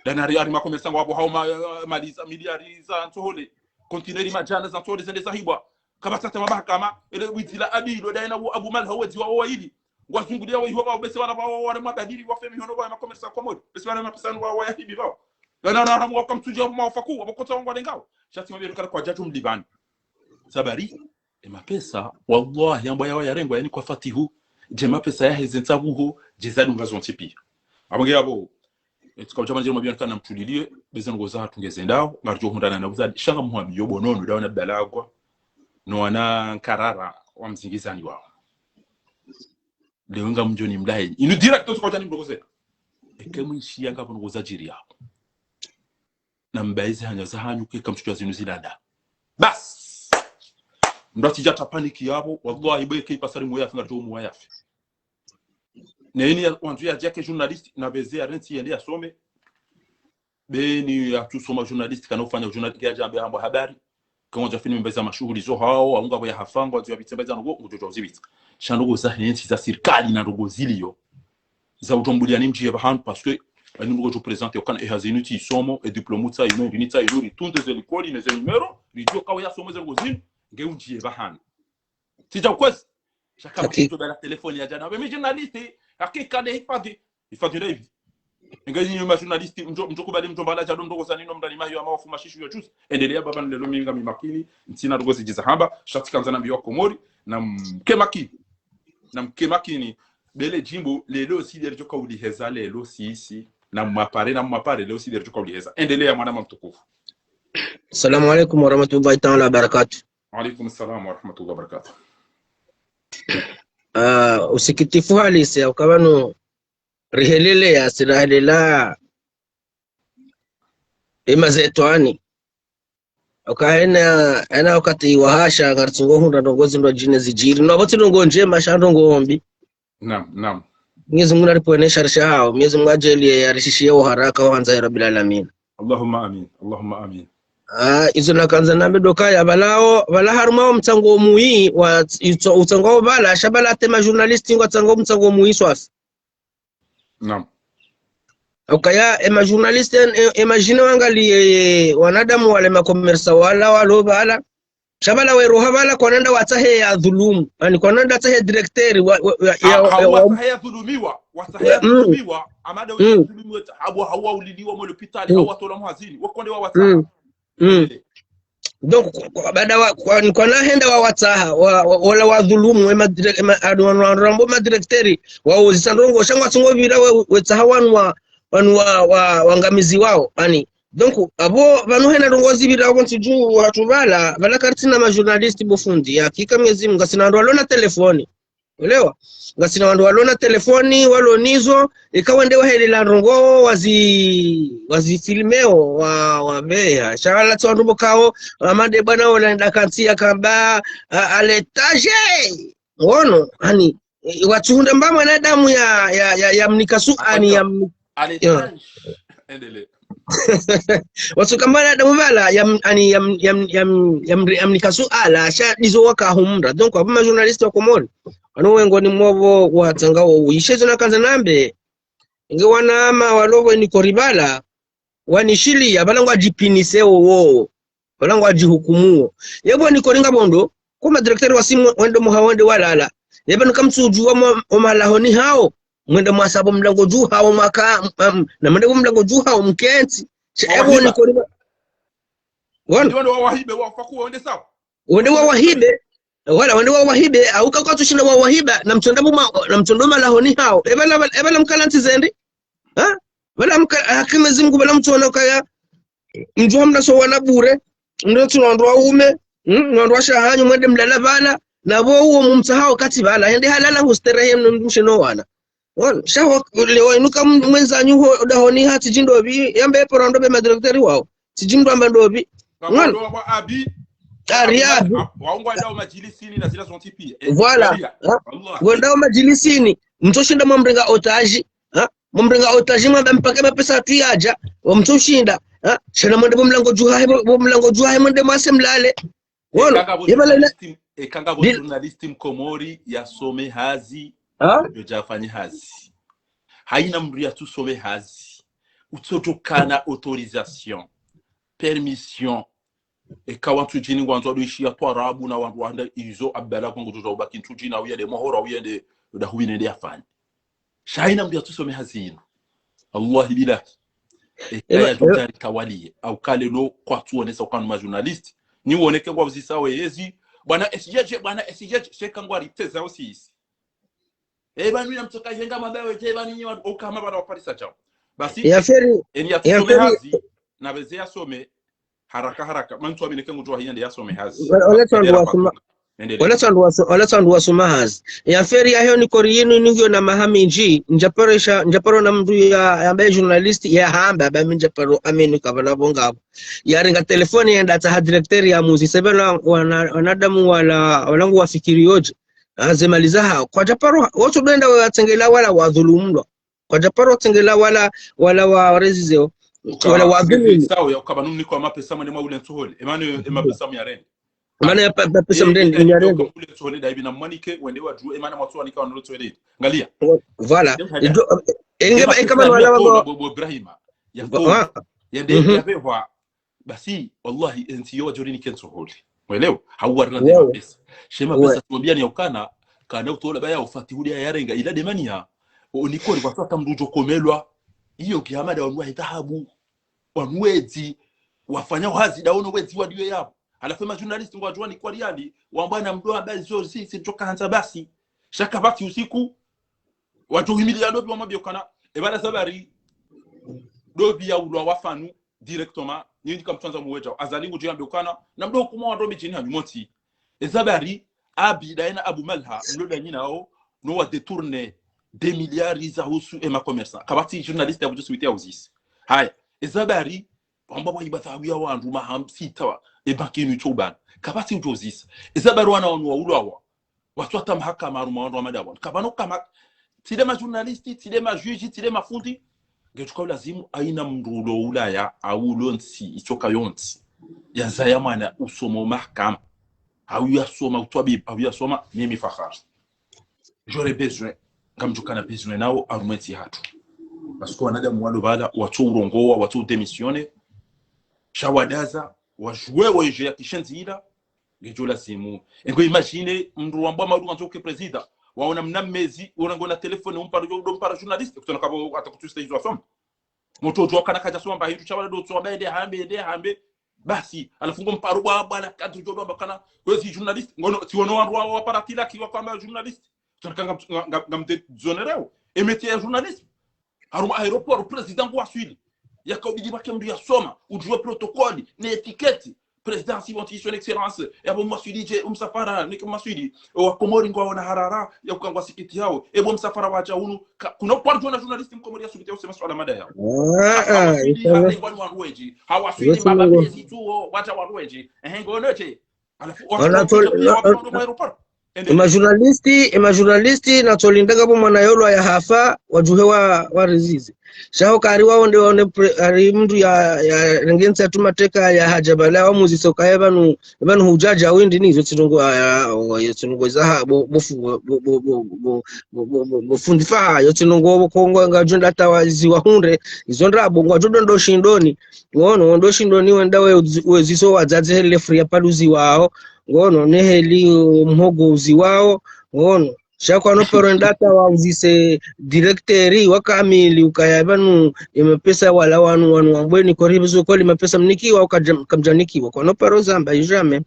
Dana hari, hari makomersa ngwapvo hao ma, mali za miliari za ntsohole. Kontineri madjana za ntsohole zende zahibwa. Kapvatsi hata mahakama, ele widzila abi, lo daye na Abu Malha wedzi wa waili. Ngwazunguliya wa iho pvao, bese wana pvao, wana mabadiri, wafe mihono pvao, makomersa Komori. Bese wana mapesa wa, wayahibi pvao. Dana na haramu waka mtsudja mwafaku, wapvo kotsa wangu walengao. Sha tsi mwambie kala kwadjadjo mlipvani. Sabari, e mapesa, wallahi, yambwa yawa yarengwa, yani kwa Fatihu, dje mapesa yaheze ntsabuho, dje zadunga zontsi pia. Apvo nge yapvo, e, tsuka udja mandjiro mabiyo kana mtuliliye, beze ndrongoo zahatru ngeze ndao, ngaridjo hundrana na uzadi, sha ngamhwambiyo bo nono, dawana balagwa, no wana nkarara, wa mzingizani wao. Leo ngamdjo ni mlahe. Inu direct tsuka udja ni mdrongoo ze. Eke mwishiya ngapvo ndrongoo zadjiri yao. Na mbayize hanya zahanyu keka mtsudjuwa zinu zilala. Bas. Mndru atsidja ta paniki yapvo, wallahi bwe ke ipasari mwe yafi, ngaridjo muwa yafi. Na ini ya, wandzo yadjake journaliste, na beze yarentsi yende yasome. Beni yatsusoma journaliste, kana ufanya journaliste, yadja ambe hambwa habari. Kangwadja fini mbeza mashuhuli zo hao, aunga bwe ya hafangwa, wandzo yapvitse mbeza ngo, ngudjo djuwa uzipvitsa. Sha ndrongoo za hentsi za sirikali na ndrongoo ziliyo. Za utombuliya ni mdjiye pvahanu, parce que, ani ndrongoo djo présenter, okana e hazi inu tsi isomo, e diplôme tsa inu, e ndini tsa inu, ritunde ze likoli, ne ze numéro, ridjuwe ka we yasoma ze ndrongoo zinu, nge undjiye pvahanu. Tsidja ukwezi. Sha kama Hakika. Kutobela telefoni ya djana. Be mi journaliste, hakika de hifadhi. Hifadhi de hivi. Inga nyinyi ma journaliste, mdjo, mdjo kubali mdjo mbala djado mdrongoo za nino mndani mahiyo ama wafu mashishu yo juzi. Endeleya baba nilelo mi ngami makini, ntsina ndrongoo zidji za hamba, sha tsi kandza nambiye wa Komori, na mke makini. Na mke makini, bele djimbo, lelo si deri djo kauliheza, lelo si si, na mwapare, na mwapare, lelo si deri djo kauliheza. Endeleya mwanama mtukufu. Assalamu alaikum warahmatullahi taala wabarakatuh. Wa alaikum salam warahmatullahi wabarakatuh. Ah, usikitifu halisi, ya ukaya pvanu, Rihelele ya, si rahelela. Ema zetwani. Oka ena, ena wakati wahasha, ngaritsungo hundra ndrongo zindru djine zidjiri. No, boti ndrongo ndjema, sha ndrongo mbi. Naam, naam. Mwenyezi Mungu naripvwenesha risha hao. Mwenyezi Mungu adjaaliye yarishishiye wo haraka, wo handza ya Rabbil Alamin. Allahumma amin, Allahumma amin. Ah, izo nakandza nambe ndo ukaya, pvala wo, pvala harumwa wo mtsango muyi, wa, itso, utsango wo pvala, sha pvala hata ema journaliste ngwatsangao mtsango muyi swafi. Naam. Ukaya, ema journaliste, e, imagine wangaliye, e, wanadamu wala ema commerçant wala, walo pvala. Sha pvala weroha pvala kwananda watsahe ya dhulumu. Ani kwananda watsahe directeur wa, wa, wa, ha, ya, ha, ya, wa, watsahe ya dhulumiwa, watsahe ya, mm, dhulumiwa, amada, mm, udhulumiwa, hau, hau uliliwa mwe lopitali, mm, hau watolwa mhazini, wakonde wa watsaha. Mm. Mm. Ele. Donc, kwa, kwa, baada wa, kwa, ni kwanahenda wa watsaha, wa, wa, wala wadhulumu, ema dire-, ema, adu, wanu, wanu, rambo ma directeur, wauzisa ndrongo, sha ngwatsungo pvira we, wetsaha wanu wa, wanu wa, wa, wangamizi wao, ani. Donc, apvo, pvanu hena ndrongo zipvira wo ntsi dju hatru pvala, pvala karitsina ma journaliste bo fundi, ya, hakika Mwenyezi Mungu, ngasina wandru walo na telefoni. Ulewa? Ngasina wandru walo na telefoni, walo nizo, ika wende wahelela ndrongo wazi, wazi filmeo, wa, wapveha. Sha pvala tsi wandru pvo kao, amade bwana wola nda kantsi yakamba, a, à l'étage. Ngono, ani, e, watsuhundra mba mwanadamu ya, ya, ya, yamnika su-, ani, yam-, à l'étage. Endelee. Watsuka mwanadamu pvala, yam-, ani, yam-, yam-, yam-, yam-, yamnika suala, sha ndizo wakahumra. Donc, apvo ma journaliste wa Komori, wanu wengoni mwapvo watsangao uyi. Sha izo nakandza nambe, nge wanama walo pvo nikori pvala, wanishiliya, pvala ngwadjipvinise wowo. Pvala ngwadjihukumuo. Yepvo nikori ngapvo ndo, ko ma directeur wa simu wende muha wende walala. Yepvo nuka mtsudjuwa mwa, o malahoni hao, mwende mwasapvo mlango dju hao mwaka, m-, m-, na mwende pvo mlango dju hao mkentsi. Sha yepvo nikori pva-, wana? Ndi wende wawahibe, wafaku wende sawa. Wende wawahibe. Wala, wende wawahibe, hau ka kwatsushinda wawahiba, na mtsonda pvo ma-, na mtsondo malahoni hao. Epvala, epvala mkala ntsi zendi? Ha? Pvala mka-, haki Mwenyezi Mungu, pvala mtsona ukaya, mdjo hamna so wana bure, mdjo tsi wandru waume, mm, wandru washe hanyu mwende mlala pvala, na pvo uwo mumtsahao katsi pvala, hende halala husterehe mno mdrumshe no wana. Wana, sha ho, leo inu ka m-, mwenzanyu ho, dahoni ha tsidji ndopvi, yambe epvo rando be ma directeur wao, tsidji mdru amba ndopvi. Wana. Wa, wa abi. Ari abi. Wa, wa, waungwa ndao madjilisini na zila zontsi pia. Eh, voilà. Wallahi. Ha? Ngwendao madjilisini, mtsoshinda mwamrenga otage, ha? Mwamrenga otage mwamba mpaka mapesa yatru yadja, wamtsoshinda, ha? Sha na mwende pvo mlango dju hahe, pvo, pvo mlango dju hahe mwende mwase mlale. Wono, eka ngapvo yepvala ina-, journaliste m-, eka ngapvo di- journaliste mkomori yasome hazi, ha? Yodja afanye hazi. Haina mndru yatsusome hazi. Utsodjokana autorisation, permission. Eka wantru djini ngwandzo wadjo ishiya twarabu na wandru wahanda izo abdala kwangu djodja ubaki ntru djini au yende mohoro au yende dahuwi nende yafanye. Sha haina mndru yatsusome hazi inu. Wallahi billahi. Eka yadjo djari kawaliye. Au kale no kwatsuonesa ukanu ma journaliste. Ni woneke ngwauzisa weyezi. Bwana S J J, bwana S J J, sheka ngwariteza osisi. E pvanu ina mtsoka ihenga mabawe dje pvanu nyi wandru oka hama pvanu waparisa djao. Basi, ya feri, eni ya yatsusome feri hazi, na pveze yasome haraka haraka. Mantsu amineke ngudjo wahiya nde yasome hazi. Wala, wala tsi wandru wasoma, endelea. Wala tsi wandru waso-, wala tsi wandru wasoma hazi. Ya feri yahe onikori yinu ningiyo na maha mindji, ndjaparo isha, ndjaparo ona mndru ya, yambaye journaliste, yahamba, ba mi ndjaparo amini ka pvala pvo ngapvo. Yarenga telefoni yende yatsaha directeur yamuzise pvala wana-, wanadamu wala, wala nguwafikiriyo dje. Aze mali zahawo. Kwadjaparo, wotsu ndo wenda watsengela wala wadhulumlwa. Kwadjaparo tsengela wala, wala wa, warezizeo. Wala wadhulumlwa. Sawa, ya ukaba numniko mapesa mane mwa ule ntsohole. Emane, emapesa muyarende. Emane ya pa-, mapesa mrende, muyarende. Ule ntsohole, daibi na mwanike, wende wadjuwe, emane mwatsuwanika wanu ntsohole. Ngaliya. Voilà. Enge, enge kama wala wa bo, bo Ibrahima. Ya bo. Yende, ya behwa. Basi, wallahi, entsi yo wadjo rinike ntsohole. Mwelewa? Hau warina nde mapesa. She mapesa tumwambia ni yaukana, kana utola baya ufati huli ya yarenga, ila demaniya. Onikori kwatsu hata mndru udjo komelwa. Iyo kiyama nda wanu wahe dhahabu. Wanu wedzi, wafanya hazi, nda wono wedzi wadiwe yapvo. Halafu ema journaliste ngwadjuwa ni kwa riali, wamba na mndru amba zo zi, si djoka handza basi. Sha kapvatsi usiku, wadjo himiliya ndopvi wamwambia ukana, e pvala zabari, ndopvi yaulwa wafanu, directement, nyinyi kamtsandza muwedjao. Azali ngudjo yambe ukana, na mdo hukuma wandru midjini hanyu montsi. E zabari, Abi, daye na Abu Malha, mlo danyi nao, no wa détourner deux milliards zahusu ema commerçants. Kapvatsi journaliste yapvo djo switi yauzise. Haya, eza habari, wamba waiba thahabu ya wandru maha sita wa, e banki inu itso ubana. Kapvatsi udjo uzisa. Eza habari wana wanu waulwawa. Watsu hata mahakama harumwa wandru wa madawa. Kapvana ukaya, tsi nde ma journaliste, tsi nde ma juge, tsi nde mafundi. Ngetsuka ulazimu haina mndru ulo Ulaya, hau ulo ntsi, itsoka yontsi. Yazaya mwana usoma mahakama. Hau yasoma utwabibu, hau yasoma, mimi fahari. J'aurais besoin, ngamdjokana besoin nao harumwa entsi yahatru. Parce que wanadamu walo pvala, watso urongowa, watso udémissionner. Sha wadaza, wajouer wo jeu ya kishenzi ila, ngedjo lazimu. Engo imagine, mndru wambwa maru ngandjo ke président, waona mna mezi, urengo na téléphone, umpara, udo mpara journaliste, kutsona kapvo, hata kutsu stage wasoma. Motso udjuwa ukana kadja soma mba hindru sha wala ndo tso wamba ende hambe, ende hambe. Basi, halafu ngo mparo bwa, bwa la kadri djo ndo amba kana, kwezi journaliste. Ngono, tsi wono wandru wa, wa paratila ki wa kwamba journaliste. Tsona kanga, nga, nga, nga mte zonereo. E métier ya journalisme. Harumwa aéroport, président ngu waswili. Yakaubidi pvake mndru yasoma, udjuwe protocole, ne étiquette. Président, si wantsi son excellence, yapvo mwaswili dje, umsafara, nike mwaswili, wa Komori ngwaona harara, ya ukangwa sikiti yao, epvo msafara wadja unu, ka, kuna uparo djona journaliste Mkomori yasubiti ya usema suala mada yao. Ah, ah, waswili, hale ngwani wandru wendji, hawaswili, baba mezi tu, wadja wandru wendji. Ehe, ngono dje. Halafu, wala watsu, watsu, watsu, watsu, aéroport. Ema journaliste, ema journaliste, natsolinda ngapvo mwana yolwa yahafa, wadjuhe wa, wa rizizi. Sha ho kari waonde, waonde pre-, hari mndru ya, ya, renge ntsi hatru mateka ya hadja pvala, wamuzise ukaya pvanu, pvanu hudjadja windri ni, izo tsi ndrongo, ah, ah, oh, izo tsi ndrongo zaha, bo, bo fu-, bo, bo fundi faha, izo tsi ndrongo, bo kongo, ngwadjo nda hata waziwa hundre, izo ndrabo, ngwadjo ndo ndo shindoni, ngono, ndo shindoni wenda we uzi-, weziso wadzadze hele fria paluzi wao, ngono, ne heli, uh, mhogo uzi wao, ngono. Sha kwano paro enda hata wauzise directeur wa kamili ukaya pvanu, e mapesa wala wanu, wanu wambweni, kori bizo koli mapesa mnikiwa, uka djam-, kamdjanikiwa. Kwano paro zamba, jamais.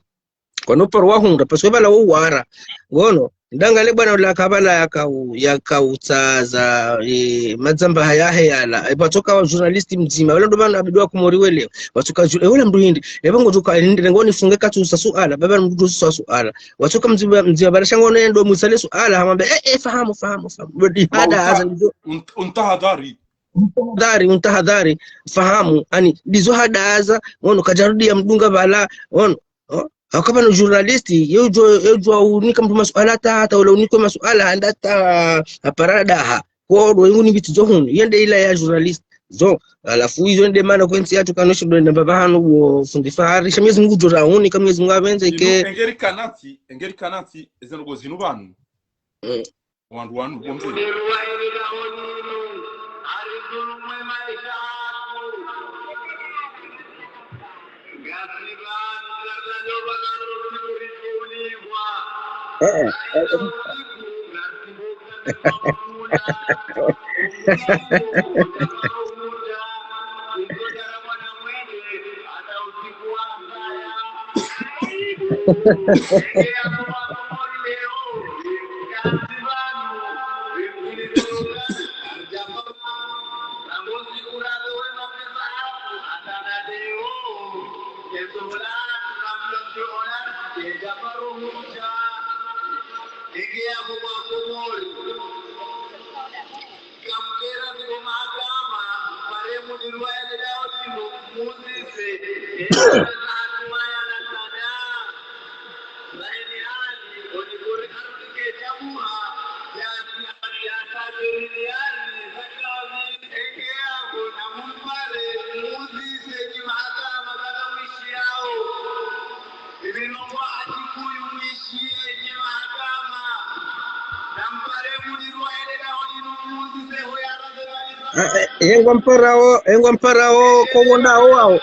Kwano paro wahundra, parce que pvala wo wara. Ngono, ndangale bwana ula kapvala yakau-, yakautsaza, e, madzamba hayahe yala. E, pvatsoka wa journaliste mdzima. Wala ndo pvanu abidu wa Komori wele. Pvatsoka ju-, e, wala mndru hindri. E, pvango djuka, hindri, ngoni funge katsu usa suala. Baba mndru usa suala. Watsoka mdzima, mdzima pvala sha ngono ndo musale suala. Hamwambe, e, e, fahamu, fahamu, fahamu. Ndo di hada haza, ndo untahadhari. Untahadhari, untahadhari. Fahamu, ani, ndizo hada haza. Ngono, kadjarudi ya mdunga pvala. Ngono. Oh, hauka pvanu journaliste, ye udjo, ye udjo unika mndru masuala hata, hata ula unikwe masuala, handa hata, hapara daha. Kodo, yungu ni vitu zo hunu, yende ila ya journaliste. Zo, halafu izo nde mana kwentsi yatru kanoshi ndo namba pvahanu wo fundi fahari. Sha Mwenyezi Mungu djo ra unika, Mwenyezi Mungu apvendze ke. Engeri kanatsi, engeri kanatsi, ezendrongo zinu pvanu. Mm. Wandru wanu, bo mze. Eh, eh, eh. Kamkera zibo mahakama, mpare mudirwa yale daho linu, muzise, eza hatima ya nasada. Zaidi hali, onikore karunike jamuha, ya, ya, ya, ya, ya, ya, zakazi, eke yako, na mumpare, muzise, ki mahakama, zaka mwishi yao. Eh, eh, engwa mparao, engwa mparao, ko wonda wao.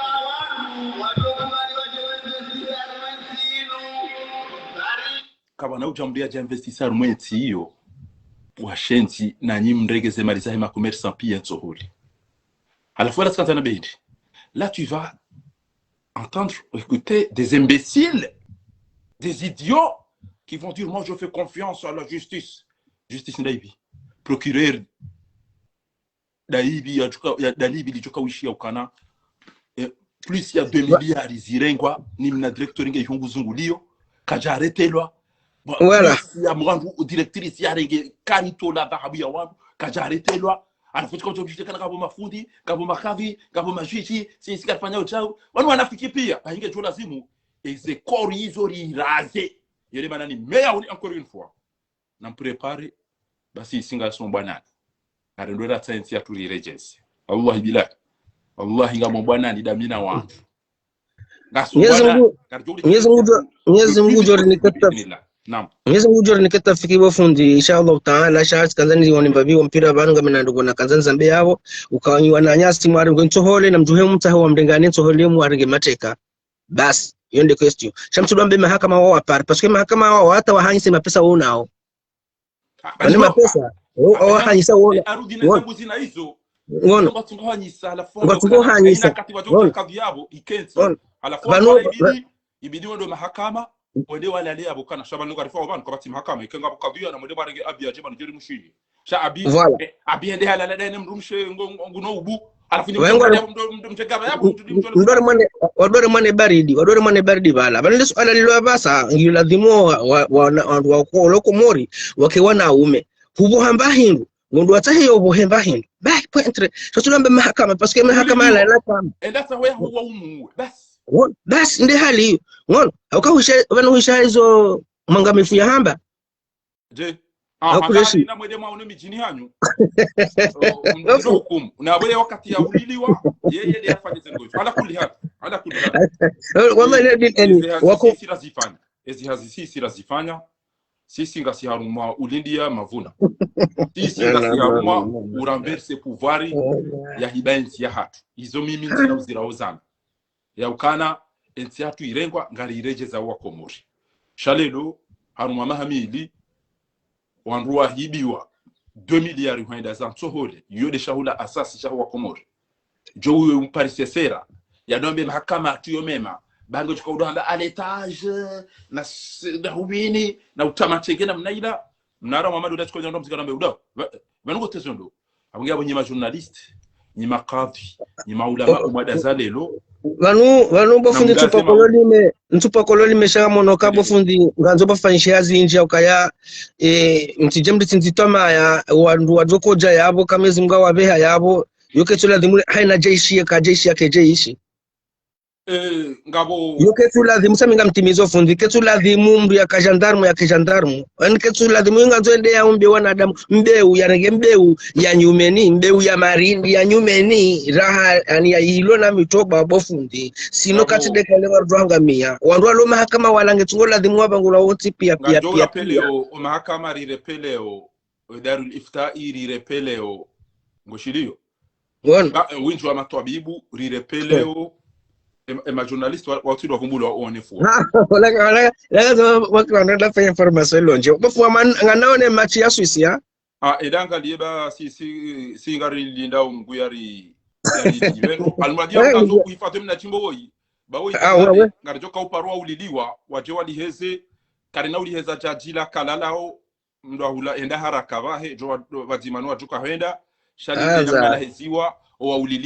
Kapvana udja mndru yadja investisa harumwa entsi iyo, washenzi, nanyi mregeze mali zahe ma commerçants piya ntsohuli. Halafu wala tsikandza na bendi. Là, tu vas entendre, écouter des imbéciles, des idiots qui vont dire, moi, je fais confiance à la justice. Justice ndaivi. Procureur ndaivi, ya djuka, ya, ndaivi lidjoka wishiya ukana, eh, plus ya deux milliards zirengwa, ni mna directeur nge ihungu zunguliyo, kadja arrêtelwa, Voilà. Ya mwandru, directrice yarenge karitola dhahabu ya wandru, kadjaretelwa. Anafuti kwa mtsofi kana ngapvo mafundi, ngapvo makadhi, ngapvo majiji, si, si karifanya uchawi. Wanu wanafiki pia, bahinge djo lazimu, eze kori izo riraze. Yele mana ni meya uni encore une fois. Na mprépare, basi isinga sombwa nani. Karendwera tsaensi ya turi rejesi. Wallahi billahi. Wallahi ngam mbwa nani damina wandru. Mwenyezi Mungu, Mwenyezi Mungu djo riniketa, Mwenyezi Mungu djo riniketa fiki bo fundi, insha Allah Taala, sha tsikandza niwone mbapvi wo mpira pvanu ngami na ndrongoo nakandza nizambe yapvo, ukawanyi wananyasi mwari ngwe ntsohole, na mdjuhe mtsahe wa mrengane ntsohole mwarenge mateka. Basi, iyo nde question. Sha mtsudjwambe mahakama wao wapare, parce que mahakama wao hata wahanyise mapesa wao nao. Wani mapesa, wao wahanyisa wao. Arudi na zangu zina hizo. Ngono. Ngwatsungo hanyisa, halafu ngwatsungo hanyisa. Ina kati wadjo kadhi yapvo, ikentsi. Ngono. Halafu pvanu, ibidi, ibidi wendo mahakama, wende walale yapvo kana sha pvanu karifa wapvanu, kapvatsi mahakama, ikenga pvo kadhi ya na mwende mwarenge abi adje pvanu djeri mushiye. Sha abi, voilà. Eh, abi ende halala daye ne mdrumshe ngo-, ngo-, nguno ubu. Halafu ni mdru mdru mtegaba yapvo, mdru mdru mdru mwane, wadore mwane baridi, wadore mwane baridi pvala. Pvanu le suala lilo apvasa, ngiyo lazimu wa, wa, wa, na, wa, wa, wa, wa Komori, wake wanaume. Hupvo hamba hindru, ngondro watsahe yo pvo hemba hindru. Bah, pointre. Sasa tulambe mahakama, parce que mahakama la, la kama. Enda sa wewe huwa umuwe, basi. Wo-, basi, nde hali iyo. Ngono, hauka hwisha, pvanu hwisha izo mwangamifu ya hamba. Je. Ah, hauka hali na mwende mwaone midjini hanyu. Oh, mdjo hukumu. Na wewe wakati ya uliliwa, yeye nde afanye zengo hizo. Ala kulli hali, ala kulli hali. Eh, wallahi, ezi hazi wako sisi razifanya. Ezi hazi sisi razifanya. Sisi ngasi harumwa ulindia mavuna. Sisi ngasi harumwa urenverse pouvoir ya hiba entsi ya hatru. Izo mimi ntsina uzira ozana. Ya ukana entsi hatru irengwa ngari iredjeza wa Komori. Sha lelo, harumwa maha mili, wandru wahibiwa deux milliards hwenda za ntsohole, iyo nde shahula asasi shaho wa Komori. Djo uwe umparise sera, ya nombe mahakama hatru yo mema, bango djuka udo hamba à l'étage, na s-, na hubini, na utama tshenge na mnaila, mnara Muhammad uda tshikonya ndo mzika nombe uda, va-, pvanu ngo tezo ndo. Apvo nge apvo nyi ma journaliste, nyi makadhi, nyi maulama, umwada za lelo. Pvanu, pvanu bo fundi ntsupa kololime, ntsupa kololime sha mono ka bo fundi, ngandzo bafanyishe hazi indji ya ukaya, eh, mtsidje mritsi ndzitwa maya, wandru wadjo kodja yapvo, ka Mwenyezi Mungu wapveha yapvo, yo ketsu lazimu haina jeshi, ka jeshi yake jeshi. Eh, ngapvo. Yo ketsu lazimu, sha mi ngamtimizo fundi, ketsu lazimu mndru yaka gendarme, yake gendarme. Ani ketsu lazimu, inga ndzo ende ya umbe wanadamu, mbeu, yarenge mbeu, ya nyumeni, mbeu ya marindi, ya nyumeni, raha, ani ya ilo na mitoba, bo fundi. Sino ngapvo. Katsi ndeka le wandru wangamia. Wandru walo mahakama wala ngetsungo lazimu wapvangula wontsi pia, pia, pia, pia. O, o mahakama rirepele o, o Darul Ifta rirepele o, ngoshiliyo. Ngono. Ba, eh, windji wa matwabibu, rirepele o, em-, ema journaliste wa, wa utsidwa vumbulwa one fua. Wala, wala, wala, wala, wala, wala, fanya information lonje. Bo fundi, man, nganaone match ya Suisse, ya? Ah, edanga lieba si, si, si ngari linda umgu yari, yari, yari, almadi ya mkazo kuhifadhi mna chimbo woyi. Ba woyi, ah, wewe. Ngari djoka uparwa uliliwa, wadje waliheze, karina uliheza jajila kalalao, mndru ahula enda haraka pvahe, djo wa, pvadzima no wadjuka hwenda, shali ah, enda za. Mala heziwa, owa ulili